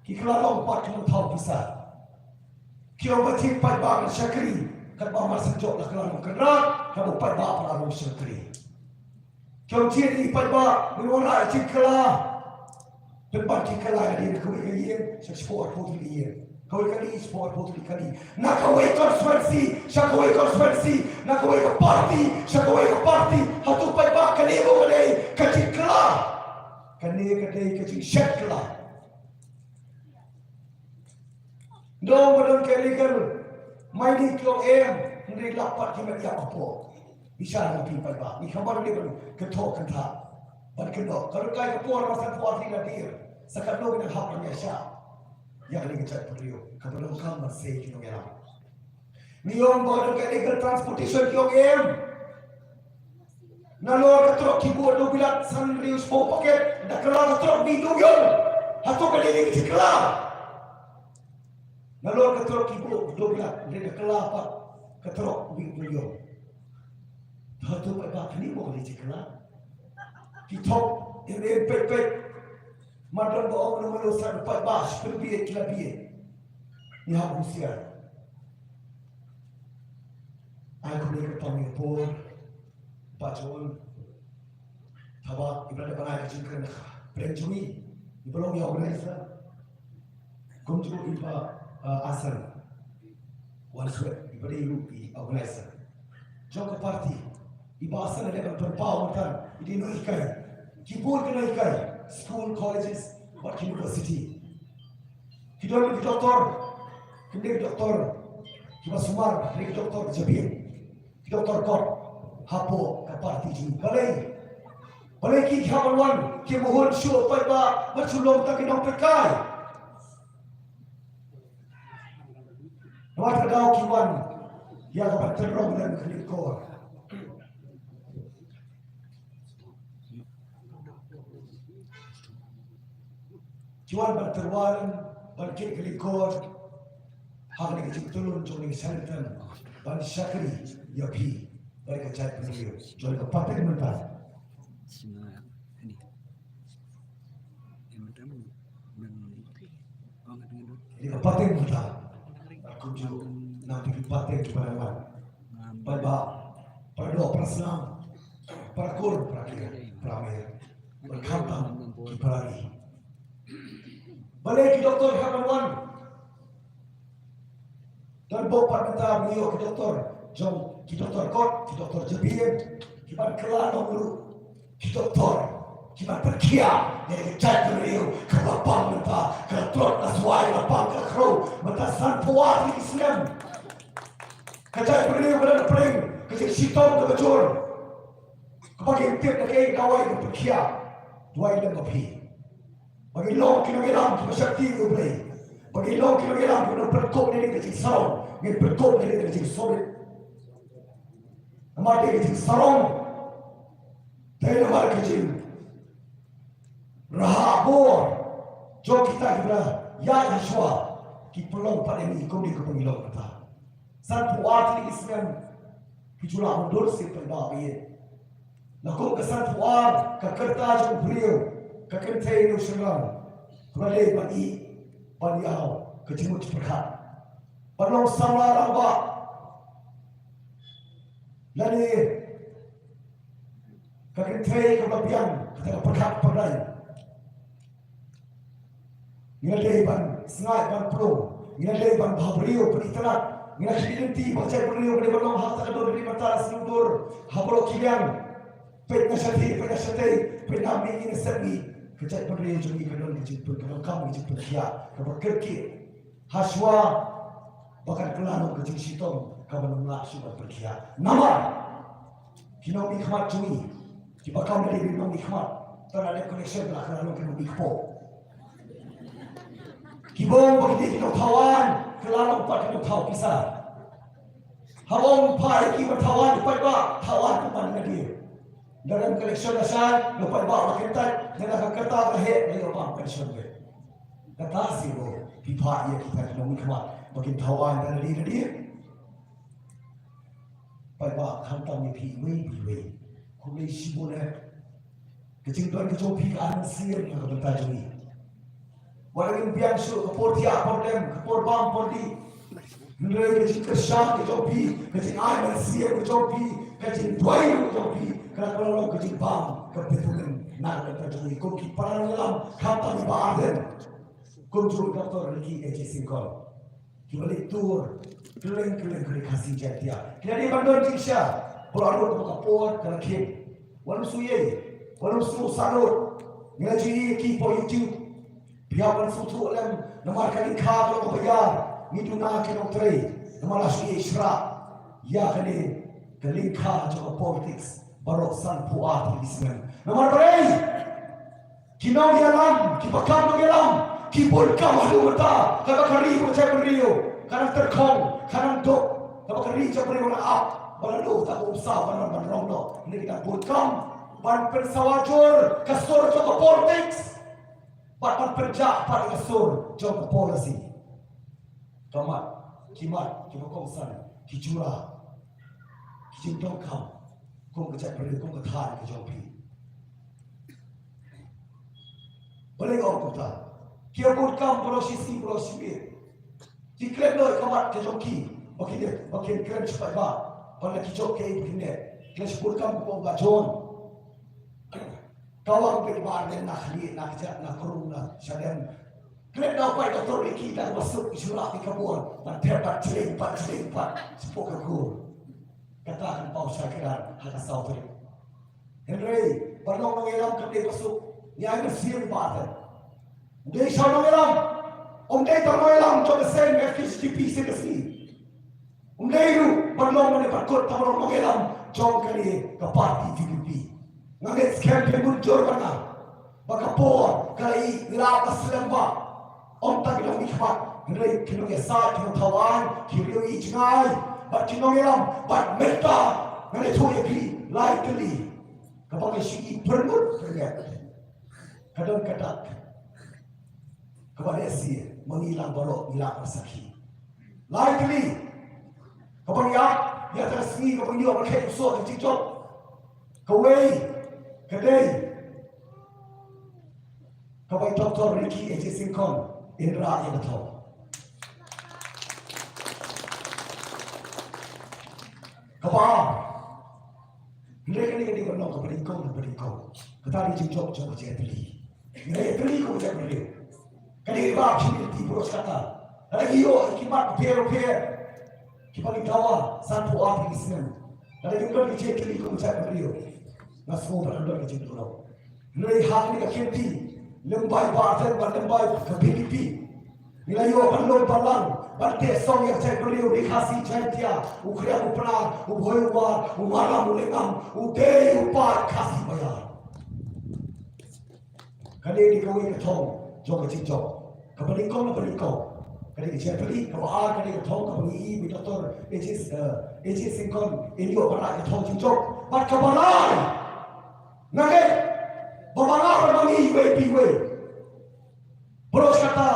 Ki kylla long pat ki nongthaw pisa. Ki ong ba jied paidbah kan shakri, katba mar shen jong la kylla long kynrad, katba paidbah pat la long shakri. Ki ong jied ïa i paidbah, ngin wanrah ïa ki kylla. Pynban ki kylla ïa lade na kawei ka ïing sha shiphew arphew tylli ïing. Kawei kali shiphew arphew tylli kali. Na kawei constituency sha kawei constituency, na kawei ka party sha kawei ka party. Hato paidbah kane mo ka dei ka jingkylla? Kane ka dei ka jingshet kylla. Nong ba don ka illegal mining ki ong em, hynrei lap pat ki met ïap hapoh. Bishar na phi paidbah, ngi khamar dei ban kynthoh kynthah, ban kynnoh. Ka ruh kai ka por ba sanphew ar tylli la dier, sa katno ngi nang hap ban ïaishah ïa kane ka jaitbynriew kaba donkam ban sei ki nongïalam. Ngi ong ba don ka illegal transportation ki ong em. Nalor ka trok ki buh dewbilat san hynriew spah paket, da kylla ka trok mih dewïong. Hato kane ka dei ka jingkylla? Nalor ka trok ki buh dewbilat, da kylla pat ka trok mih dewïong. Hato pat ba kane mo ka dei ka jingkylla? Ki thok em em peit peit. Mar don ba ong na mano sa pat ba shi pynbieit ki la bieit. Ngi hap husiar. Ai kumne ka tang ïa por. Ba jon. Thaba iba dei ban ai ka jingkren ha pdeng jong ngi, iba long ïa organizer. Kumjuh iba, uh, Asan Wanswet, iba dei ruh i organizer jong ka party. Iba Asan dei ban pynpaw mynta i dei nonghikai. Ki bun ki nonghikai, school, colleges bad ki university. Ki don ki doktor, ki dei doktor kiba sumar, ki doktor jabieng, ki doktor kot hapoh ka party jong ngi. Balei? Balei ki hap ban wan ki mohon shuh paidbah, ban shu long tang ki nongpeitkai? Namar ka daw ki wan ïa ka ban tynrong lem ka lingkor. Ki wan ban tyrwa lem, ban kit ka lingkor ha kane ka jingtylli jong ngi sha lynter, ban shakri ïa phi bad ka jaitbynriew. Jong ka pateng mynta. Ïa ka pateng mynta. Kumjuh na ki pateng kiba dang wan. Paidbah, para doh, para snam, para kur, para kiar, para mer, bad khamtam ki para ri. Balei ki doktor hap ban wan? Don bok pat mynta ngi ïoh ki doktor jong, ki doktor kot, ki doktor jabieng, ki ban kylla nongrim. Ki doktor kiba pynkhia ïa ka jaitbynriew kaba pang mynta, ka la tlot, la swai, la pang, ka la khrew mynta sanphew ar tylli ki snem. Ka jaitbynriew ka la pyrshang ka jingshitom kaba jur. Kaba ngi tip na kaei ka dawai ka pynkhia. Duwai lem ma phi. Ba ngin long ki nongïalam kiba shakri ïa U Blei. Ba ngin long ki nongïalam kiba pynkup ïa ka jingsarong. Ngin pynkup ïa ka jingsarong. Namar ka jingsarong. Te namar ka jing raha bor jong kita kiba ïaid shuwa ki pynlong pat ïa ngi kumne kumba ngi long mynta. Sanphew ar tylli ki snem ki ju lah ban dur sien paidbah ba ïeit. La kum ka sanphew ar ka kyrta jong u briew, ka kynthei ne u shynrang, ka la dei ban ïeh ban ïaw ka jingmut jingpyrkhat. Ban long samla rangbah lane ka kynthei kaba biang kata ka pyrkhat pyrkhat. Ngi la dei ban sngaid ban pynlong, ngi la dei ban bhabriew pynitynnad, ngi la khmih lynti ba ka jaitbynriew ka dei ban long ha kata ka dur ri mynta, sngewdur ha baroh ki liang. Peit na shatei, peit na shatei, peit na mihngi na sepngi. Ka jaitbynriew jong ngi ka don ka jingpyn, ka donkam ka jingpynkhiah kaba kyrkieh. Hashwa ba kan kylla long ka jingshitom kaba nym lah shuh ban pynkhiah. Namar ki nongmihkhmat jong ngi kiba kam dei ki nongmihkhmat, tang da dep connection ba la kylla long ki nongmihkpoh. Kiba ong ba ki dei ki nongthaw aiñ, kylla long pat ki nongthaw pisa. Haba ong phai ki ba thaw aiñ, paidbah, thaw aiñ kumne na dei. Lada em connection lashai, la paidbah la kyntait, lada ka kyrta ka heh, la ïoh bam connection beit. Kata shuh ruh phi phah ïa kita ki nongmihkhmat ba kin thaw aiñ na dei na dei. Paidbah, khamtam ïa phi iwei pa iwei, khublei shibun eh. Ka jingdon ka jong phi ka ai mynsiem ha ka bynta jong ngi. Wat la ngin biang shuh ka por thiah por dem, ka por bam por dih, hynrei ka jingkyrshan ka jong phi, ka jingai mynsiem ka jong phi, ka jingduwai ka jong phi, ka la kylla long ka jingbam kaba bit bymmen na ka bynta jong ngi kum ki para nongïalam, khamtam ïa Bah Ardent, kumjuh Doctor Ricky A J Syngkon. Kiba leit tour kylleng kylleng ka Ri Khasi Jaiñtia, ki la dei ban don jingshisha. Baroh arngut kaba ka por ka la khim. Wat nym sngewsih, wat nym sngewsarut. Ngi la ju ïohi ïa ki hapoh YouTube. Phi hap ban sngewthuh lem, namar ka lyngkha ka long kaba ïar. Ngi duna ki nongtrei, namar la shu ïashrah ïa kane ka lyngkha jong ka politics baroh sanphew ar tylli ki snem. Namar balei? Ki nongïalam, kiba kam nongïalam, ki bun kam haduh mynta. Kaba ka ri, ka jaitbynriew ka nang tyrkhong, ka nang duk. Kaba ka ri, ka jaitbynriew ka nang ap ba la dei uta u bynta ban, ban rong noh. Hynrei ki dang bun kam ban pynsawa jur ka sur jong ka politics bad ban pynjah pat ka sur jong ka policy. Ka mat, ki mat kiba kongsan, ki jura, ki jingdonkam kum ka jaitbynriew, kum ka thaiñ ka jong phi. Balei nga ong kumta? Ki ïa bun kam baroh shi sngi baroh shi miet. Ki klet noh ïa ka mat ka jong ki ba kin ïa, ba kin kren shaphang ba, ba la ki jop kaei ba kin ïa. Ki la shu bun kam, kumba ong Bah John. Ka wan beit Bah Ardent na khlieh, na kjat, na krung, na shadem. Klet noh pat Doctor Ricky, da kaba suk ki shu rah ïa ka bor ban thep pat, chling pat, chling pat shapoh ka kur. Kata kan paw shai kdar ha ka saw tarik. Hynrei ban long nongïalam kam dei ba suk. Ngi ai mynsiem ïa Bah Ardent. Um dei sha nongïalam, um dei tang nongïalam jong ka seng F K J G P shisien ka sngi. Um dei ruh ban long, ban kut tang ban long nongïalam jong kane ka party V P P. Nga ngeit skhem phin mynjur bha, ba ka por ka la ïaid, ngi la ap slem bha. Ym tang ki nongmihkhmat, hynrei ki nongïasaid, ki nongthaw aiñ, ki riew ïing jngai, bad ki nongïalam, bad mynta ngan ïathuh ïa phi lai tylli kaba ngi shu ïohi pyrngut pyrnget. Ka don ka dak kaba lehse ma ngi lang baroh ngi lah ban sakhi. Lai tylli kaba ngi ap ïa ka sngi kaba ngi ïoh ban khet u soh ka jingjop. Kawei ka dei kaba i Doctor Ricky A J Syngkon in rah ïa ka thong. Kaba ar, hynrei kane ka dei ban long kaba nyngkong, kaba nyngkong. Kata ka dei jingjop jong ka jingïatylli. Ngi la ïatylli kum ka jaitbynriew. Ka dei ba ki community baroh shi katta, lada ngi ïoh ïa ki mat bapher bapher kiba ngi dawa sanphew ar tylli ki snem, lada ngim don ka jingïatylli kum ka jaitbynriew, nga sngew ba kan don ka jingduhnong. Hynrei ha kane ka kynti, lymbai Bah Ardent bad lymbai ka V P P, ngi la ïoh ban lum ban lang, ban teh song ïa ka jaitbynriew Ri Khasi Jaiñtia, u Khriang u Pnar, u Bhoi u War, u Maram u Lyngngam, u dei u paid Khasi ba ïar. Kane dei kawei ka thong jong ka jingjop kaba nyngkong, kaba nyngkong. Kane ka jingïatylli. Kaba ar, kane ka thong kaba ngi i ba i Doctor A J, eh, A J Syngkon in ïoh ban rah ka thong jingjop. Bad kaba lai, nga ngeit ba ma nga bad ma ngi iwei pa iwei, baroh shi katta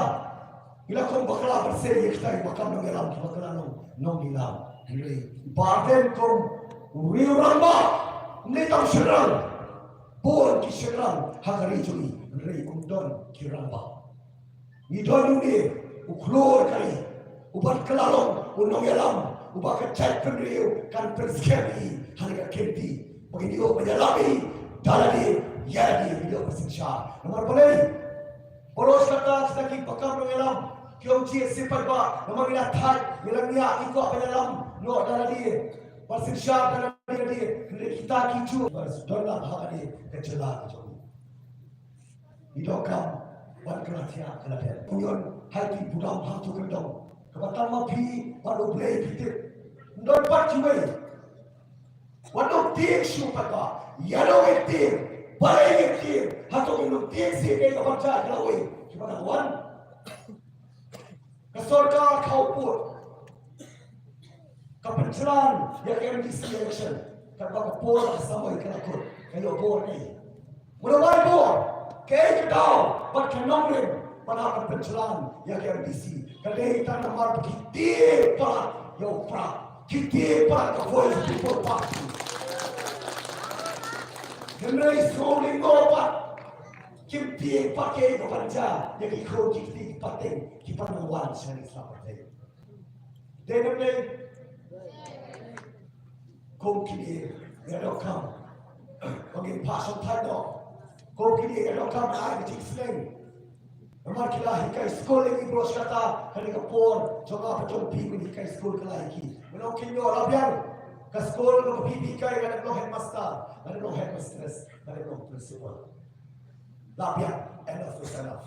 ngi la kum bakla ban sei ïa kita kiba kam nongïalam, kiba kylla long nongïalam. Hynrei Bah Ardent kum u riew rangbah, um dei tang shynrang. Bun ki shynrang ha ka ri jong ngi, hynrei um don ki rangbah. Ngi don une u khlur ka ri, Uban kylla long u nongïalam uba ka jaitbynriew kan pynskhem ïa i ha kane ka kynti. Ba ngin ïoh ban ïalam ïa i da lade ïa lade, ngin ïoh ban synshar. Namar balei? Baroh kata kita kiba kam nongïalam ki ong, jied seh paidbah, namar ngi la thait, ngi la ngiah, ngi kwah ban ïalam noh da lade, ban synshar da lade ïa lade. Hynrei kita kijuh ba don lang ha kane ka jylla ka jong ngi. Ngi donkam ban kylla thiah kylla dem. Union ha ki budam ha tu kyndong. Kaba tang ma phi bad U Blei phi tip. Ym don pat kiwei. Wat ong tieng shuh pat ba ïa dong ïa tieng. Balei ïa tieng? Hato ngin ong tieng seh kaei kaban jia ïa lawei? Kiba dang wan. Ka sorkar khawpud ka pynjlan ïa ka M D C election katba ka por ka samoi ka la kut. Ka ïoh bor ne? Mula wai bor, kaei ka daw bad ka nongrim ban hap ban pynjlan ïa ka M D C? Ka dei tang namar ba ki tieng palat ïa u Prah, ki tieng palat ka Voice of People Party. Hynrei sngewlyngngoh pat kim tieng pat kaei kaban jia ïa ki khun ki kti ki pateng kiba nang wan shane sha pyrthei. Dei ne ym dei? Kum kine ïa donkam ba ngin phah shongthait noh. Kum kine ïa donkam ban ai ka jingsneng. Namar ki la hikai skul ïa ngi baroh shi katta. Kane ka por jong nga bad jong phi ban hikai skul ka la ïa ki. Ngan ong kynnoh, la biang. Ka skul kaba phi hikai, nga dang long headmaster, nga dang long headmistress, nga dang long principal. La biang, enough is enough.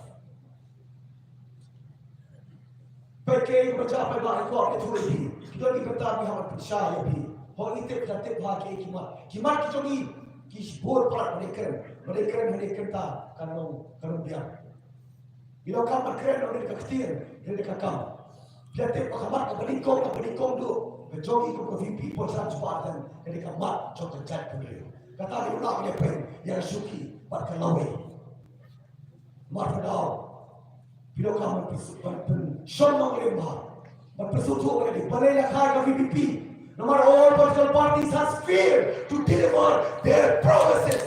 Peit kaei kaba jia paidbah, i kwah ban ïathuh ïa phi. Ki don ki bynta ki hap ban pynshai ïa phi. Hooid, ngi tip, ngi tip ha kiei ki mat. Ki mat ki jong ngi, ki bun palat, ba dei kren, ba dei kren, ba dei kren ta kan long, kan long biang. Ngi donkam ban kren, ba dei ka ktien, ba dei ka kam. Phi ïa tip ba ka mat kaba nyngkong, kaba nyngkong duh ka jong ngi kum ka V P Paul Sam Spartan, ka dei ka mat jong ka jaitbynriew. Kata ngi lah ban ïa pyn, ïa ka shuki bad ka lawei. Mar ka daw, phi donkam ban pynshong nongrim bha, ban pynsngewthuh ïa ki, balei la kha ka V P P. Namar all political parties has failed to deliver their promises.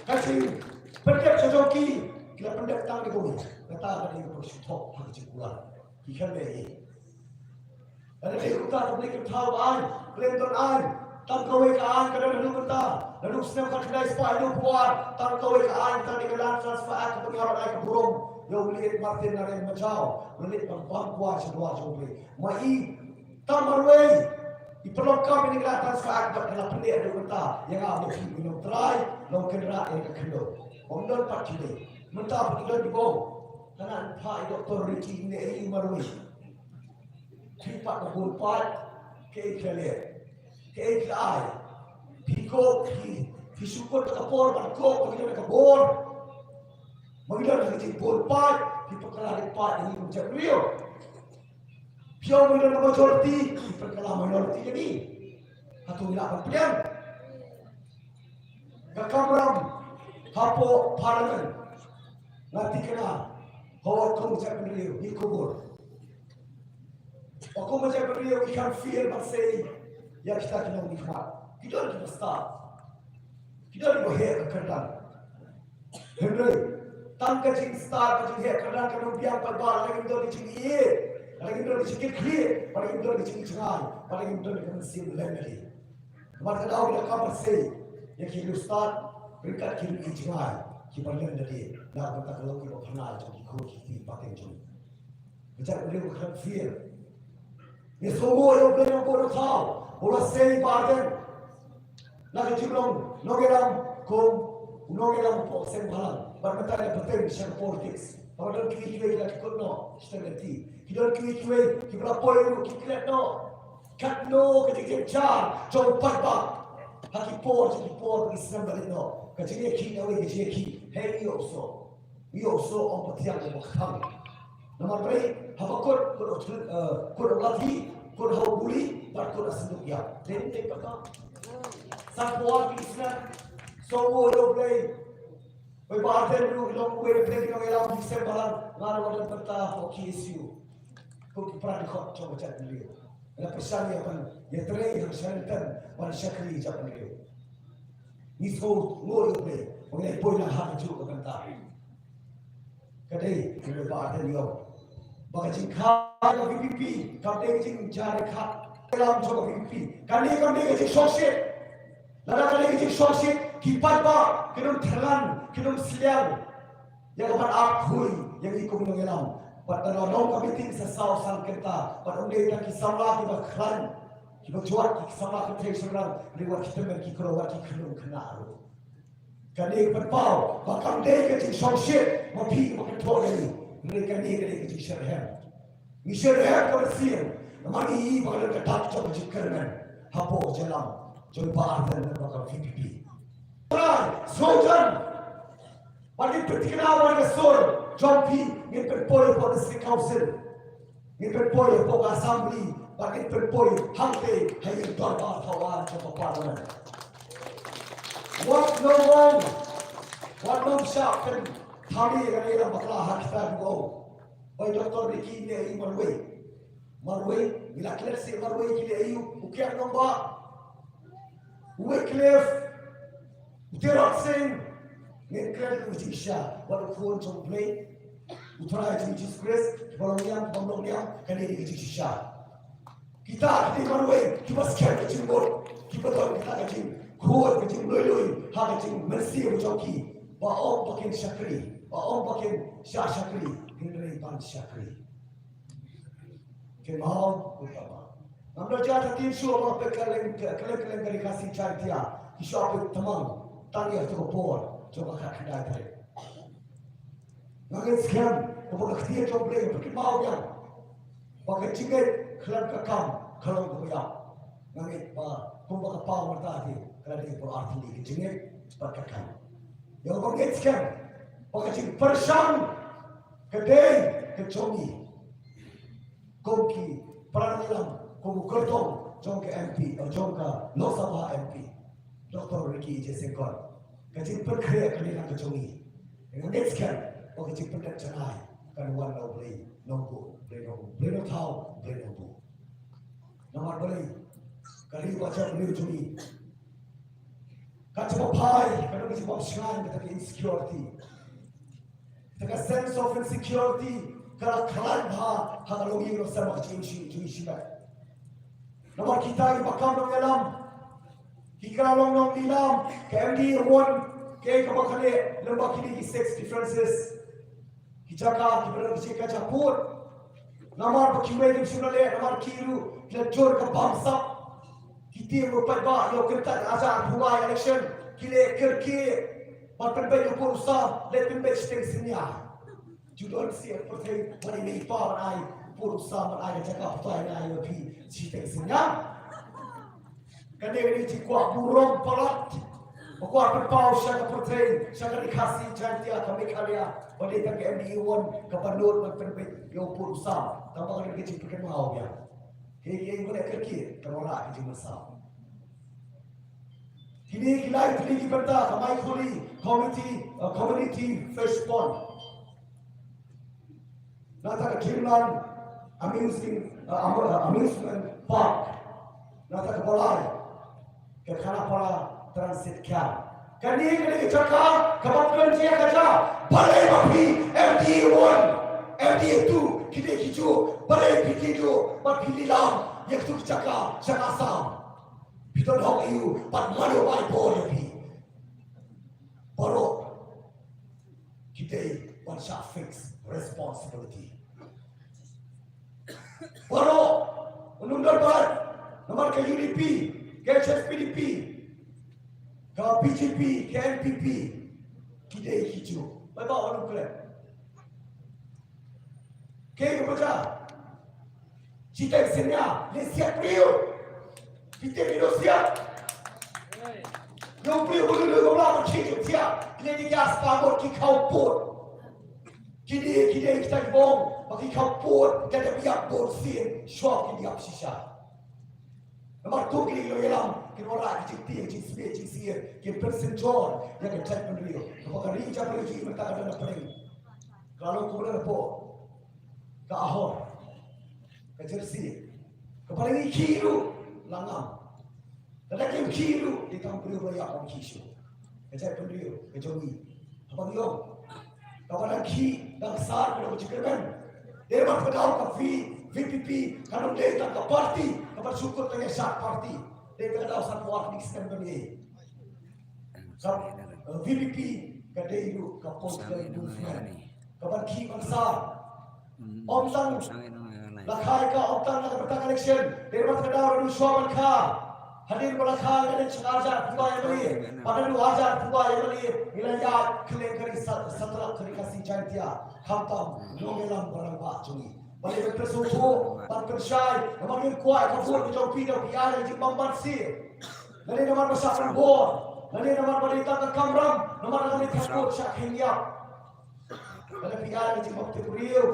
Ka jingpyndep ka jong ki, ki la pyndep tang da kawei. Kata ka dei kaba shu thok ha ka jingkular. Ki khlem leh ei. Lada dei kumta, to phi kynmaw ba aiñ, khlem don aiñ. Tang kawei ka aiñ ka don haduh mynta. Naduh snem khatkhyndai spah hynñiewphew ar, tang kawei ka aiñ, tang dei ka Land Transfer Act, kaba ngi hap ban ai ka burom ïa u Late Martin Narayan Majaw, u la leit ban bam kwai sha dwar jong U Blei. Ma i, tang marwei i pynlong kam ïa kane ka Land Transfer Act bad ka la pynlong haduh mynta. Ïa nga bad phi, ngi long trai, long kynrad ïa ka khyndew. Ym don pat kiwei. Mynta pat ki don kiba ong, ka nang phah i Doctor Ricky ne i marwei. Phi pat ba bun pat, kaei phi la leh, kaei phi la ai? Phi cope, phi, phi shu kut ka por ban cope ba ngi don ka bor, ba ngi don ka jingbun pat, phi pynkylla pat ïa ngi kum jaitbynriew. Phi ong ba ngi don ka majority, phi pynkylla minority ïa ngi. Hato ngi lah ban pdiang? Ka kamram hapoh Parliament, nga thikna, ha u kum jaitbynriew ngi kubur. Kum jaitbynriew ngi khlem fail ban sei ïa kita ki nongmihkhmat. Ki don kiba stad, ki don kiba heh ka kyrdan. Hynrei tang ka jingstad, ka jingheh kyrdan ka nongbiang paidbah, lada ngim don ka jingïeit, lada ngim don ka jingkitkhlieh, lada ngim don ka jingjngai, lada ngim don ka mynsiem lem lade. Namar kata ka daw ngi donkam ban sei ïa ki riewstad ryngkat ki riewjngai kiba lem lade, na ka bynta ka long kiba pynlait jong ki khun ki kti pateng jong ngi. Ka jaitbynriew ka khlem fail. Ngi sngewbha ïa U Blei Nongbuh Nongthaw ba u la sei Bah Ardent na ka jinglong nongïalam kum u nongïalam hapoh seng bhalang bad mynta la bteng sha ka politics. Haba don kiwei kiwei ki la kut noh sha ka lynti, ki don kiwei kiwei kiba la poi ruh ki klet noh. Katno ka jingjynjar jong u paidbah ha ki por, ha ki por, ha ki snem ba leit noh. Ka jingïakhih na wei, ka jingïakhih, hei, ïoh u soh, ïoh u soh ong pathiang ïa u kthang. Namar balei? Haba kut, kut ha u, eh, kut ha u lathi, kut ha u guli bad kut ha synduk ïa. Dei, dei pat ka. Sa kwah ki snem. Sngewbha ïa U Blei. Wei Bah Ardent ruh i long uwei na pdeng ki nongïalam ki seng bhalang, nga ruh nga don bynta ha K S U. Kum ki para dkhot jong ka jaitbynriew, nga la pyrshang ïa ban ïatrei ha ka shnong Rynteng ban shakri jaitbynriew. Ngi sngewbha ïa U Blei ba ngi la ïa poi lang ha kajuh ka bynta. Ka dei kaba Bah Ardent i ong. Ba ka jingkha ka VPP kam dei ka jingjia ka lam jong ka VPP. Kane kam dei ka jingshongshit. Lada ka dei ka jingshongshit, ki paidbah ki nongthrang, ki nongsliang ïa ka ban ap khuid ïa ngi kum ki nongïalam. Bad lada long ka meeting sa saw san kynta, bad ym dei tang ki samla kiba khlaiñ, kiba jwat, ki samla kynthei shynrang, hynrei wat ki tymmen ki kro, wat ki khynnah khynnah ruh. Kane ka pynpaw ba kam dei ka jingshongshit ma phi kiba kynthoh ïa ngi. Hynrei kane ka dei ka jingshitrhem. Ngi shitrhem ka mynsiem namar ngi ïohi ba ka don ka dak jong ka jingkyrmen hapoh ka jingïalam jong i Bah Ardent bad ka VPP. Trai, sngewthuh. Ba ngin pynthikna ba ka sur jong phi ngin pynpoi hapoh District Council. Ngin pynpoi hapoh ka Assembly, bad ngin pynpoi hangtei ha ïing dorbar thaw aiñ jong ka Parliament. Wat nym ong, wat nym shah pynthame ïa kane ka bakla ha kita ki ong ba i Doctor Ricky ne i marwei. Marwei, ngi la klet seh marwei ki leh aïu, u Kiang Nangbah, u Wycliffe, u Tirot Sing, ngin klet ïa u jingshisha, wat u Khun jong U Blei, U Trai jong ngi Jisu Khrist, kiba long niam, kiba ym long niam, kane dei ka jingshisha. Kita ki dei marwei kiba skhem ka jingmut, kiba don kita ka jingkhuid, ka jingluilui ha ka jingmynsiem jong ki. Ba ong ba kin shakri, ba ong ba kin shah shakri, kin dei ban shakri. Kin mut u kaba ngam da jia ta tin shuh ba peit ka leng, ka leng, ka leng ka ri Khasi Jaiñtia, ki shuwa peit tymmen tang ïa ka por jong ka khatkhyndai tarik. Nga ngeit skhem ba ka ktien jong U Blei ka pynmynsaw biang ba ka jingngeit khlem ka kam ka long kaba ïap. Nga ngeit ba kumba ka paw mynta hi ka la dei baroh artylli, ka jingngeit bad ka kam. Ïa kaba ngeit skhem ba ka jingpyrshang ka dei ka jong ngi. Kum ki para nongïalam, kum u kyrtong jong ka MP, eh, jong ka Lok Sabha MP, Doctor Ricky A J Syngkon. Ka jingpynkhreh kane na ka jong ngi. Nga ngeit skhem ba ka jingpyndep janai kan wan na U Blei Nongbuh, Blei Nongbuh, Blei Nongthaw, Blei Nongbuh. Namar balei ka ri ba jam ri jong ngi ka jingpyrshang, ka dei ka jingpyrshang, ka dei ka insecurity. Ka sense of insecurity ka la khlaiñ bha ha ka longïing longsem ka jingim shi, jingim shimet. Namar kita kiba kam nongïalam, ki ka long nongïalam, ka MDA one, ka kaba khane, lem bad kine ki six differences. Ki jaka kiba don ki jaka jahpud. Namar ba kiwei kim shym la leh, namar ki ruh ki la jur ka bamsap. Ki tieng ruh paidbah ïa u kyntait hajar arphew lai election, ki leh kyrkieh ban pynbeit ïa u pud u sam, leh pynbeit shiteng synñia. Ju don shisha pyrthei ban ai, ban ai u pud u sam, ban ai ka jaka pathai, ban ai ïa phi shiteng synñia. Kane ka dei ka jingkwah burom palat ba kwah pynpaw sha ka pyrthei, sha ka ri Khasi Jaiñtia, ka Meghalaya, ba dei tang ka MDA one kaba nud ban pynbeit ïa u pud u sam. Tang ba ka dei ka jingpyrkhat ma u ïa. Hei, hei, ba leh kyrkieh, ka wanrah ka jingmynsaw. Kine ki lai tylli ki bynta ka Maikhuli Community, uh, Community Fish Pond. Nangta ka Dreamland Amusing, uh, Amu-, uh, Amusement Park. Nangta kaba lai ka Khanapara Transit Camp. Kane, kane ka jaka kaba pynjia ka jaka. Balei ba phi MDA one, MDA two, kine ki juh, balei phi kynjoh bad phi lilam ïa katu ka jaka sha ka Assam? Phi don hok aïu bad mano ba ai bor ïa phi? Baroh ki dei ban shah fix responsibility. Baroh, un ym don bad namar ka UDP, ka HSPDP, ka BJP, ka NPP, ki dei ki juh. Bai ba un ym klet. Kaei kaba jia? Shiteng synñia, leh siat briew. Phi tip ïa u siat? Ïa u briew ba lulu gamla ba khie jong siat. Leh ïa ki spah ngut ki khaw pud. Kine, kine kita ki bong ba ki khaw pud, ka dei ba ïap bun sien, shuwa kin ïap shisha. Namar kum kine ki nongïalam kin wanrah ki jingtieng, jingsmit, jingsyier, kin pynsynjor ïa ka jaitbynriew. Kaba ka ri jaitbynriew jong ngi mynta ka don hapdeng, ka la long kumba don hapoh ka Ahor, ka Jarsai, kaba la ngi khih ruh la ngam. Lada kim khih ruh, dei tang briew ba ïap ban khih shuh. Ka jaitbynriew ka jong ngi, haba ngi ong, kaba dang khih, dang sar, ka long ka jingkyrmen. Dei namar ka daw ka V-, VPP ka long dei tang ka party kaban shu kut tang ïa sha party. Dei ka daw san phew ar tylli ki snem ban ïa. Ka, eh, VPP ka dei ruh ka political movement kaban khih ban sar. Ym tang la kha ïa ka, ym tang na ka bynta election. Dei namar ka daw ruh shuwa ban kha. Hadien ba la kha ïa ka dei shi hajar phew ïa ka dei. Ba ka dei hajar phew ïa ka dei. Ngi la ïa khlem ka dei sa-, satrap ka dei Khasi Jaiñtia. Khamtam nongïalam ba rangbah jong ngi. Ba dei ban pynsngewthuh, ban pynshai, namar ngim kwah ka vote ka jong phi da phi ïa ka jingbymman sir. Lane namar ba shah pynbor, lane namar ba dei tang ka kamram, namar ba dei ka vote shah kheiñ ïap. Lada phi ïa ka jingbymtip briew,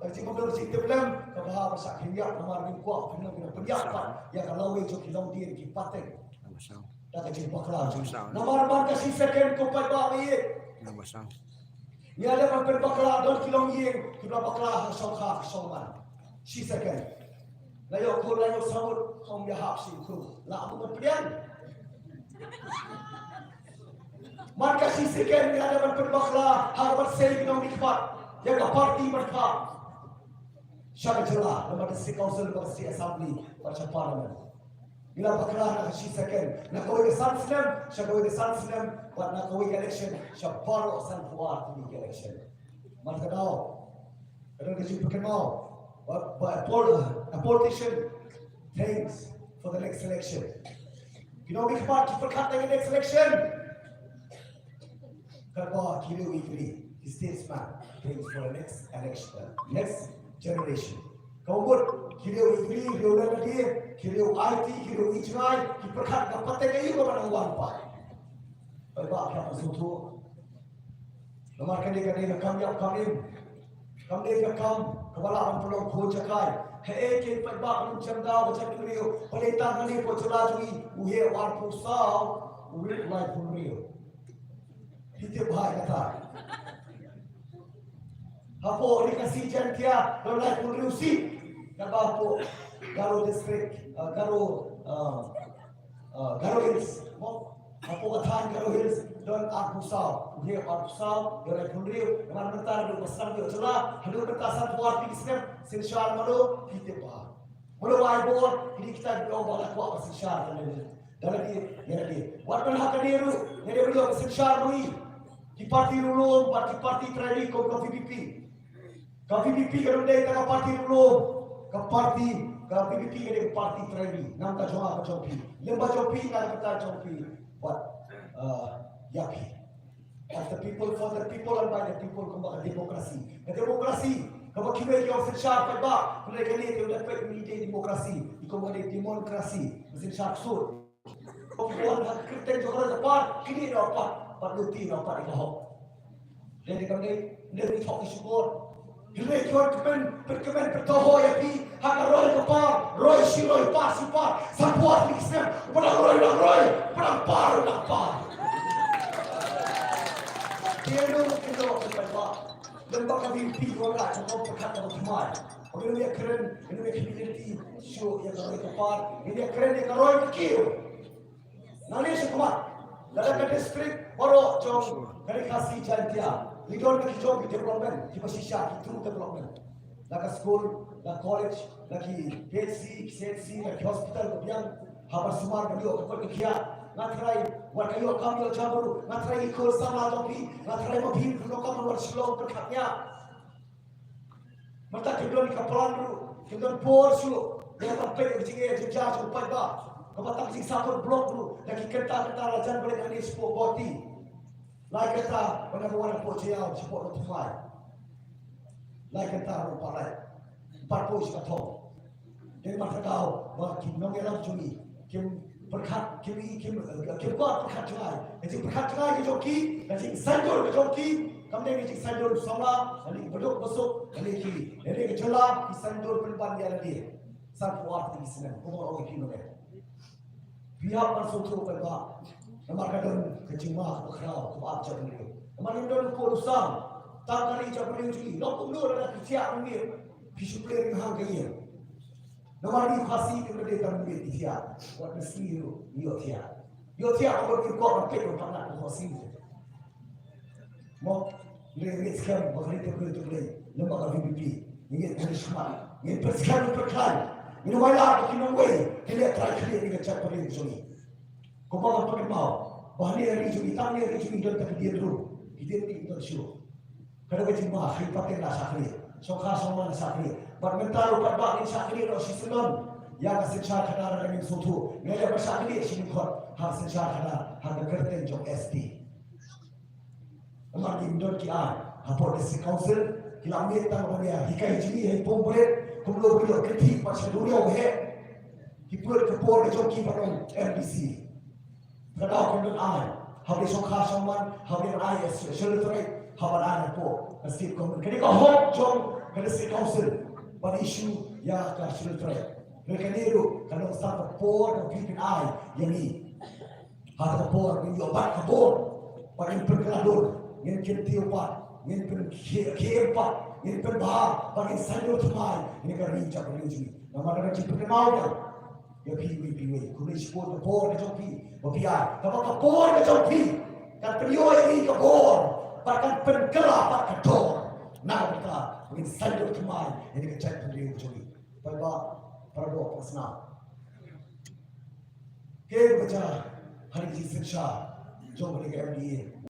ka jingbymdon jingtip lem, kaba ha ba shah kheiñ ïap, namar ngim kwah phi nang pynïap pat ïa ka lawei jong ki longdien ki pateng. Da ka jingbakla jong ngi. Namar man ka shi second ko paidbah ba ïeit. Ngi ïa leh ban pynbakla, don ki longïing kiba la bakla ha shongkha ha shongman. Shi second. La ïoh khun, la ïoh samut, ym ïahap shi khun. La ym ban pdiang. Man ka shi second ngi la dep ban pynbakla ha kaba sei ki nongmihkhmat ïa ka party ban phah sha ka jylla, namar ka State Council, ka State Assembly bad sha Parliament. Ngi la bakla na ka shi second, na kawei ka san snem sha kawei ka san snem, bad na kawei ka election sha baroh san phew ar tylli ki election. Mar ka daw, ka don ka jingpyrkhat ba, ba a pol-, a politician thinks for the next election. Ki nongmihkhmat ki pyrkhat ïa ka next election. Katba ki riew i kri, ki statesman thinks for the next election, next generation. Ka mut ki riew i kri, riew leh lade, ki riew I T, ki riew i jngai, ki pyrkhat ka pateng aïu kaba nang wan pat. Paidbah, ka sngewthuh. Namar kane ka dei ka kam ïap kam im. Kam dei ka kam kaba lah ban pynlong khun jaka. Haei keiñ paidbah, kum jam daw ka jam briew, ba dei tang hangne hapoh jylla jong ngi, u heh u arphew saw, u riew u laiphew hynriew. Phi tip bha ïa kata. Hapoh ri Khasi Jaiñtia don laiphew hynriew seat. Katba hapoh Garo District, uh, Garo, uh, uh, Garo Hills, mo? Hapoh ka thaiñ Garo Hills don arphew saw, u heh arphew saw, don laiphew hynriew, namar mynta haduh ba sdang ïoh jylla, haduh mynta sanphew ar tylli ki snem, synshar mano, phi tip bha. Mano ba ai bor, kine kita ki ong ba la kwah ban synshar, da lade, da lade, ïa lade. Wat ban ha kane ruh, ngi dei ban ïoh ban synshar ma ngi. Ki party ruh lum, bad ki party trai ri kum ka VPP. Ka VPP ka dang dei tang ka party ruh lum. Ka party, ka VPP ka dei ka party trai ri. Namar ka jong nga, ka jong phi. Lem ba jong phi, nga ka jong phi. Bad, uh, ïa phi. Of the people, for the people and by the people, kumba ka demokrasi. Ka demokrasi, kaba kiwei ki ong synshar paidbah, hynrei kane ka dei peit ngi dei demokrasi, i kumba ka dei demonkrasi, synshar ksuid. Ki wan ha ka kyrteng jong ka roi ka par, kine da pat, bad lynti da pat ïa ka hok. Dei ne kam dei, dei ne thok ki shukor. Hynrei ki wan kmen, pyn kmen, pyntoho ïa phi ha ka roi ka par, roi shi roi, par shi par, sanphew ar tylli ki snem, u ba dang roi u dang roi, u ba dang par u dang par. Te ïa ngi ki dei ki paidbah. Lem bad ka VPP ki wan rah jong ka pyrkhat kaba thymmai. Ba ngin ym ïakren, ngin ym ïakren shuh ïa ka roi ka par, ngin ïakren ïa ka roi ka kiew. Nangne shakhmat, lada ka district baroh jong ka Ri Khasi Jaiñtia ngi don na ki jong ki development kiba shisha, ki true development. La ka school, la college, la ki PHC, ki CHC, la ki hospital ka biang. Haba sumar ban ïoh ka kot ka khiah, nga tharai wat ka ïoh kam ïoh jam ruh, nga tharai ki khun samla jong phi, nga tharai ma phi ruh kam wan Shillong pyrkhat ïa. Mynta kim don ka plan ruh, kim don por shuh ïa ban peit ïa ka jingeh jingja jong u paidbah. Kaba tang jingsakut block ruh da ki kynta kynta la jan ba leit hangne shapoh Guwahati. Lai kynta ba nga wan hapoh Jaïaw shapoh Nongthymmai. Lai kynta ruh pat lai. Pat poi sha ka thong. Dei namar kata ba ki nongïalam jong ngi kim pyrkhat, kim, kim, kim kwah pyrkhat jngai. Ka jingpyrkhat jngai ka jong ki, ka jingsaiñdur ka jong ki, kam dei ka jingsaiñdur samla, lane ki baduk basuk, lane ki, lane ka jylla, ki saiñdur pynban ïa lade. Sanphew ar tylli ki snem, kumba ong ïa phi mynne. Phi hap ban sngewthuh paidbah. Namar ka don ka jingma kaba khraw kaba ap jaitbynriew. Namar ngim don u pud u sam. Tang ka ri jaitbynriew jong ngi. Long kumno lada phi thiah mynmiet, phi shu plie ring hang ka ïing. Namar ngi Khasi ngim dei tang mynmiet ngi thiah. Wat ngi sngi ruh ngi ïoh thiah. Ïoh thiah ka bad ngi kwah ban peit ban pat ngat ka Khasi. Mo, ngi rit skhem ba ka ri jaitbynriew jong ngi lem bad ka VPP. Ngin ïa pynshmat, ngin pynskhem, ngin pynkhlan, ngin ïa wai lad ïa ki nongwei, ki leh trai khlieh ïa ka jaitbynriew jong ngi. Kumba nga pynkynmaw ba hangne ha ri jong ngi, tang hangne ha ri jong ngi don tang ki dieng ruh, ki dieng ruh ki don shuh. Ka dei ka jingma, ha i pateng la shah khlieh, shongkha shongman la shah khlieh. Bad mynta ruh pat ba ngin shah khlieh noh shisyndon ïa ka synshar khadar, lada ngin sngewthuh, ngin ïa shah khlieh shi lyngkhot ha ka synshar khadar, ha ka kyrteng jong S T. Namar ngim don ki aiñ hapoh District Council, ki la mih tang ban ïa hikai jingmih ha i pung bret, kumno ba ki ïoh kynthih pat sha duriaw ba heh. Ki pynlut ka por ka jong ki ban long M D C. Ka daw kim don aiñ, haba ïa shongkha shongman, haba ïa ai ïa Scheduled Tribe, haba ai hapoh ka State Government. Kane ka hok jong ka District Council ban issue ïa ka Scheduled Tribe. Hynrei kane ruh ka long sa ka por ka phi phin ai ïa ngi. Ha ka por ngin ïoh bat ka bor, ba ngin pynkylla dur, ngin kyntiew pat, ngin pynkhie-, khie pat, ngin pynbha, ba ngin saiñdur thymmai ïa ka ri jaitbynriew jong ngi. Namar ka jingpynkynmaw ïa, ïa phi iwei pa iwei, kumne shipor ka bor ka jong phi ba phi ai, kaba ka bor ka jong phi kan pynïoh ïa ngi ka bor, bad kan pynkylla pat ka dor. Na kata ka daw ngin saiñdur thymmai ïa ka jaitbynriew ka jong ngi. Paidbah, para doh para snam, kaei kaba jia ha ka jingsynshar jong kane ka M D A?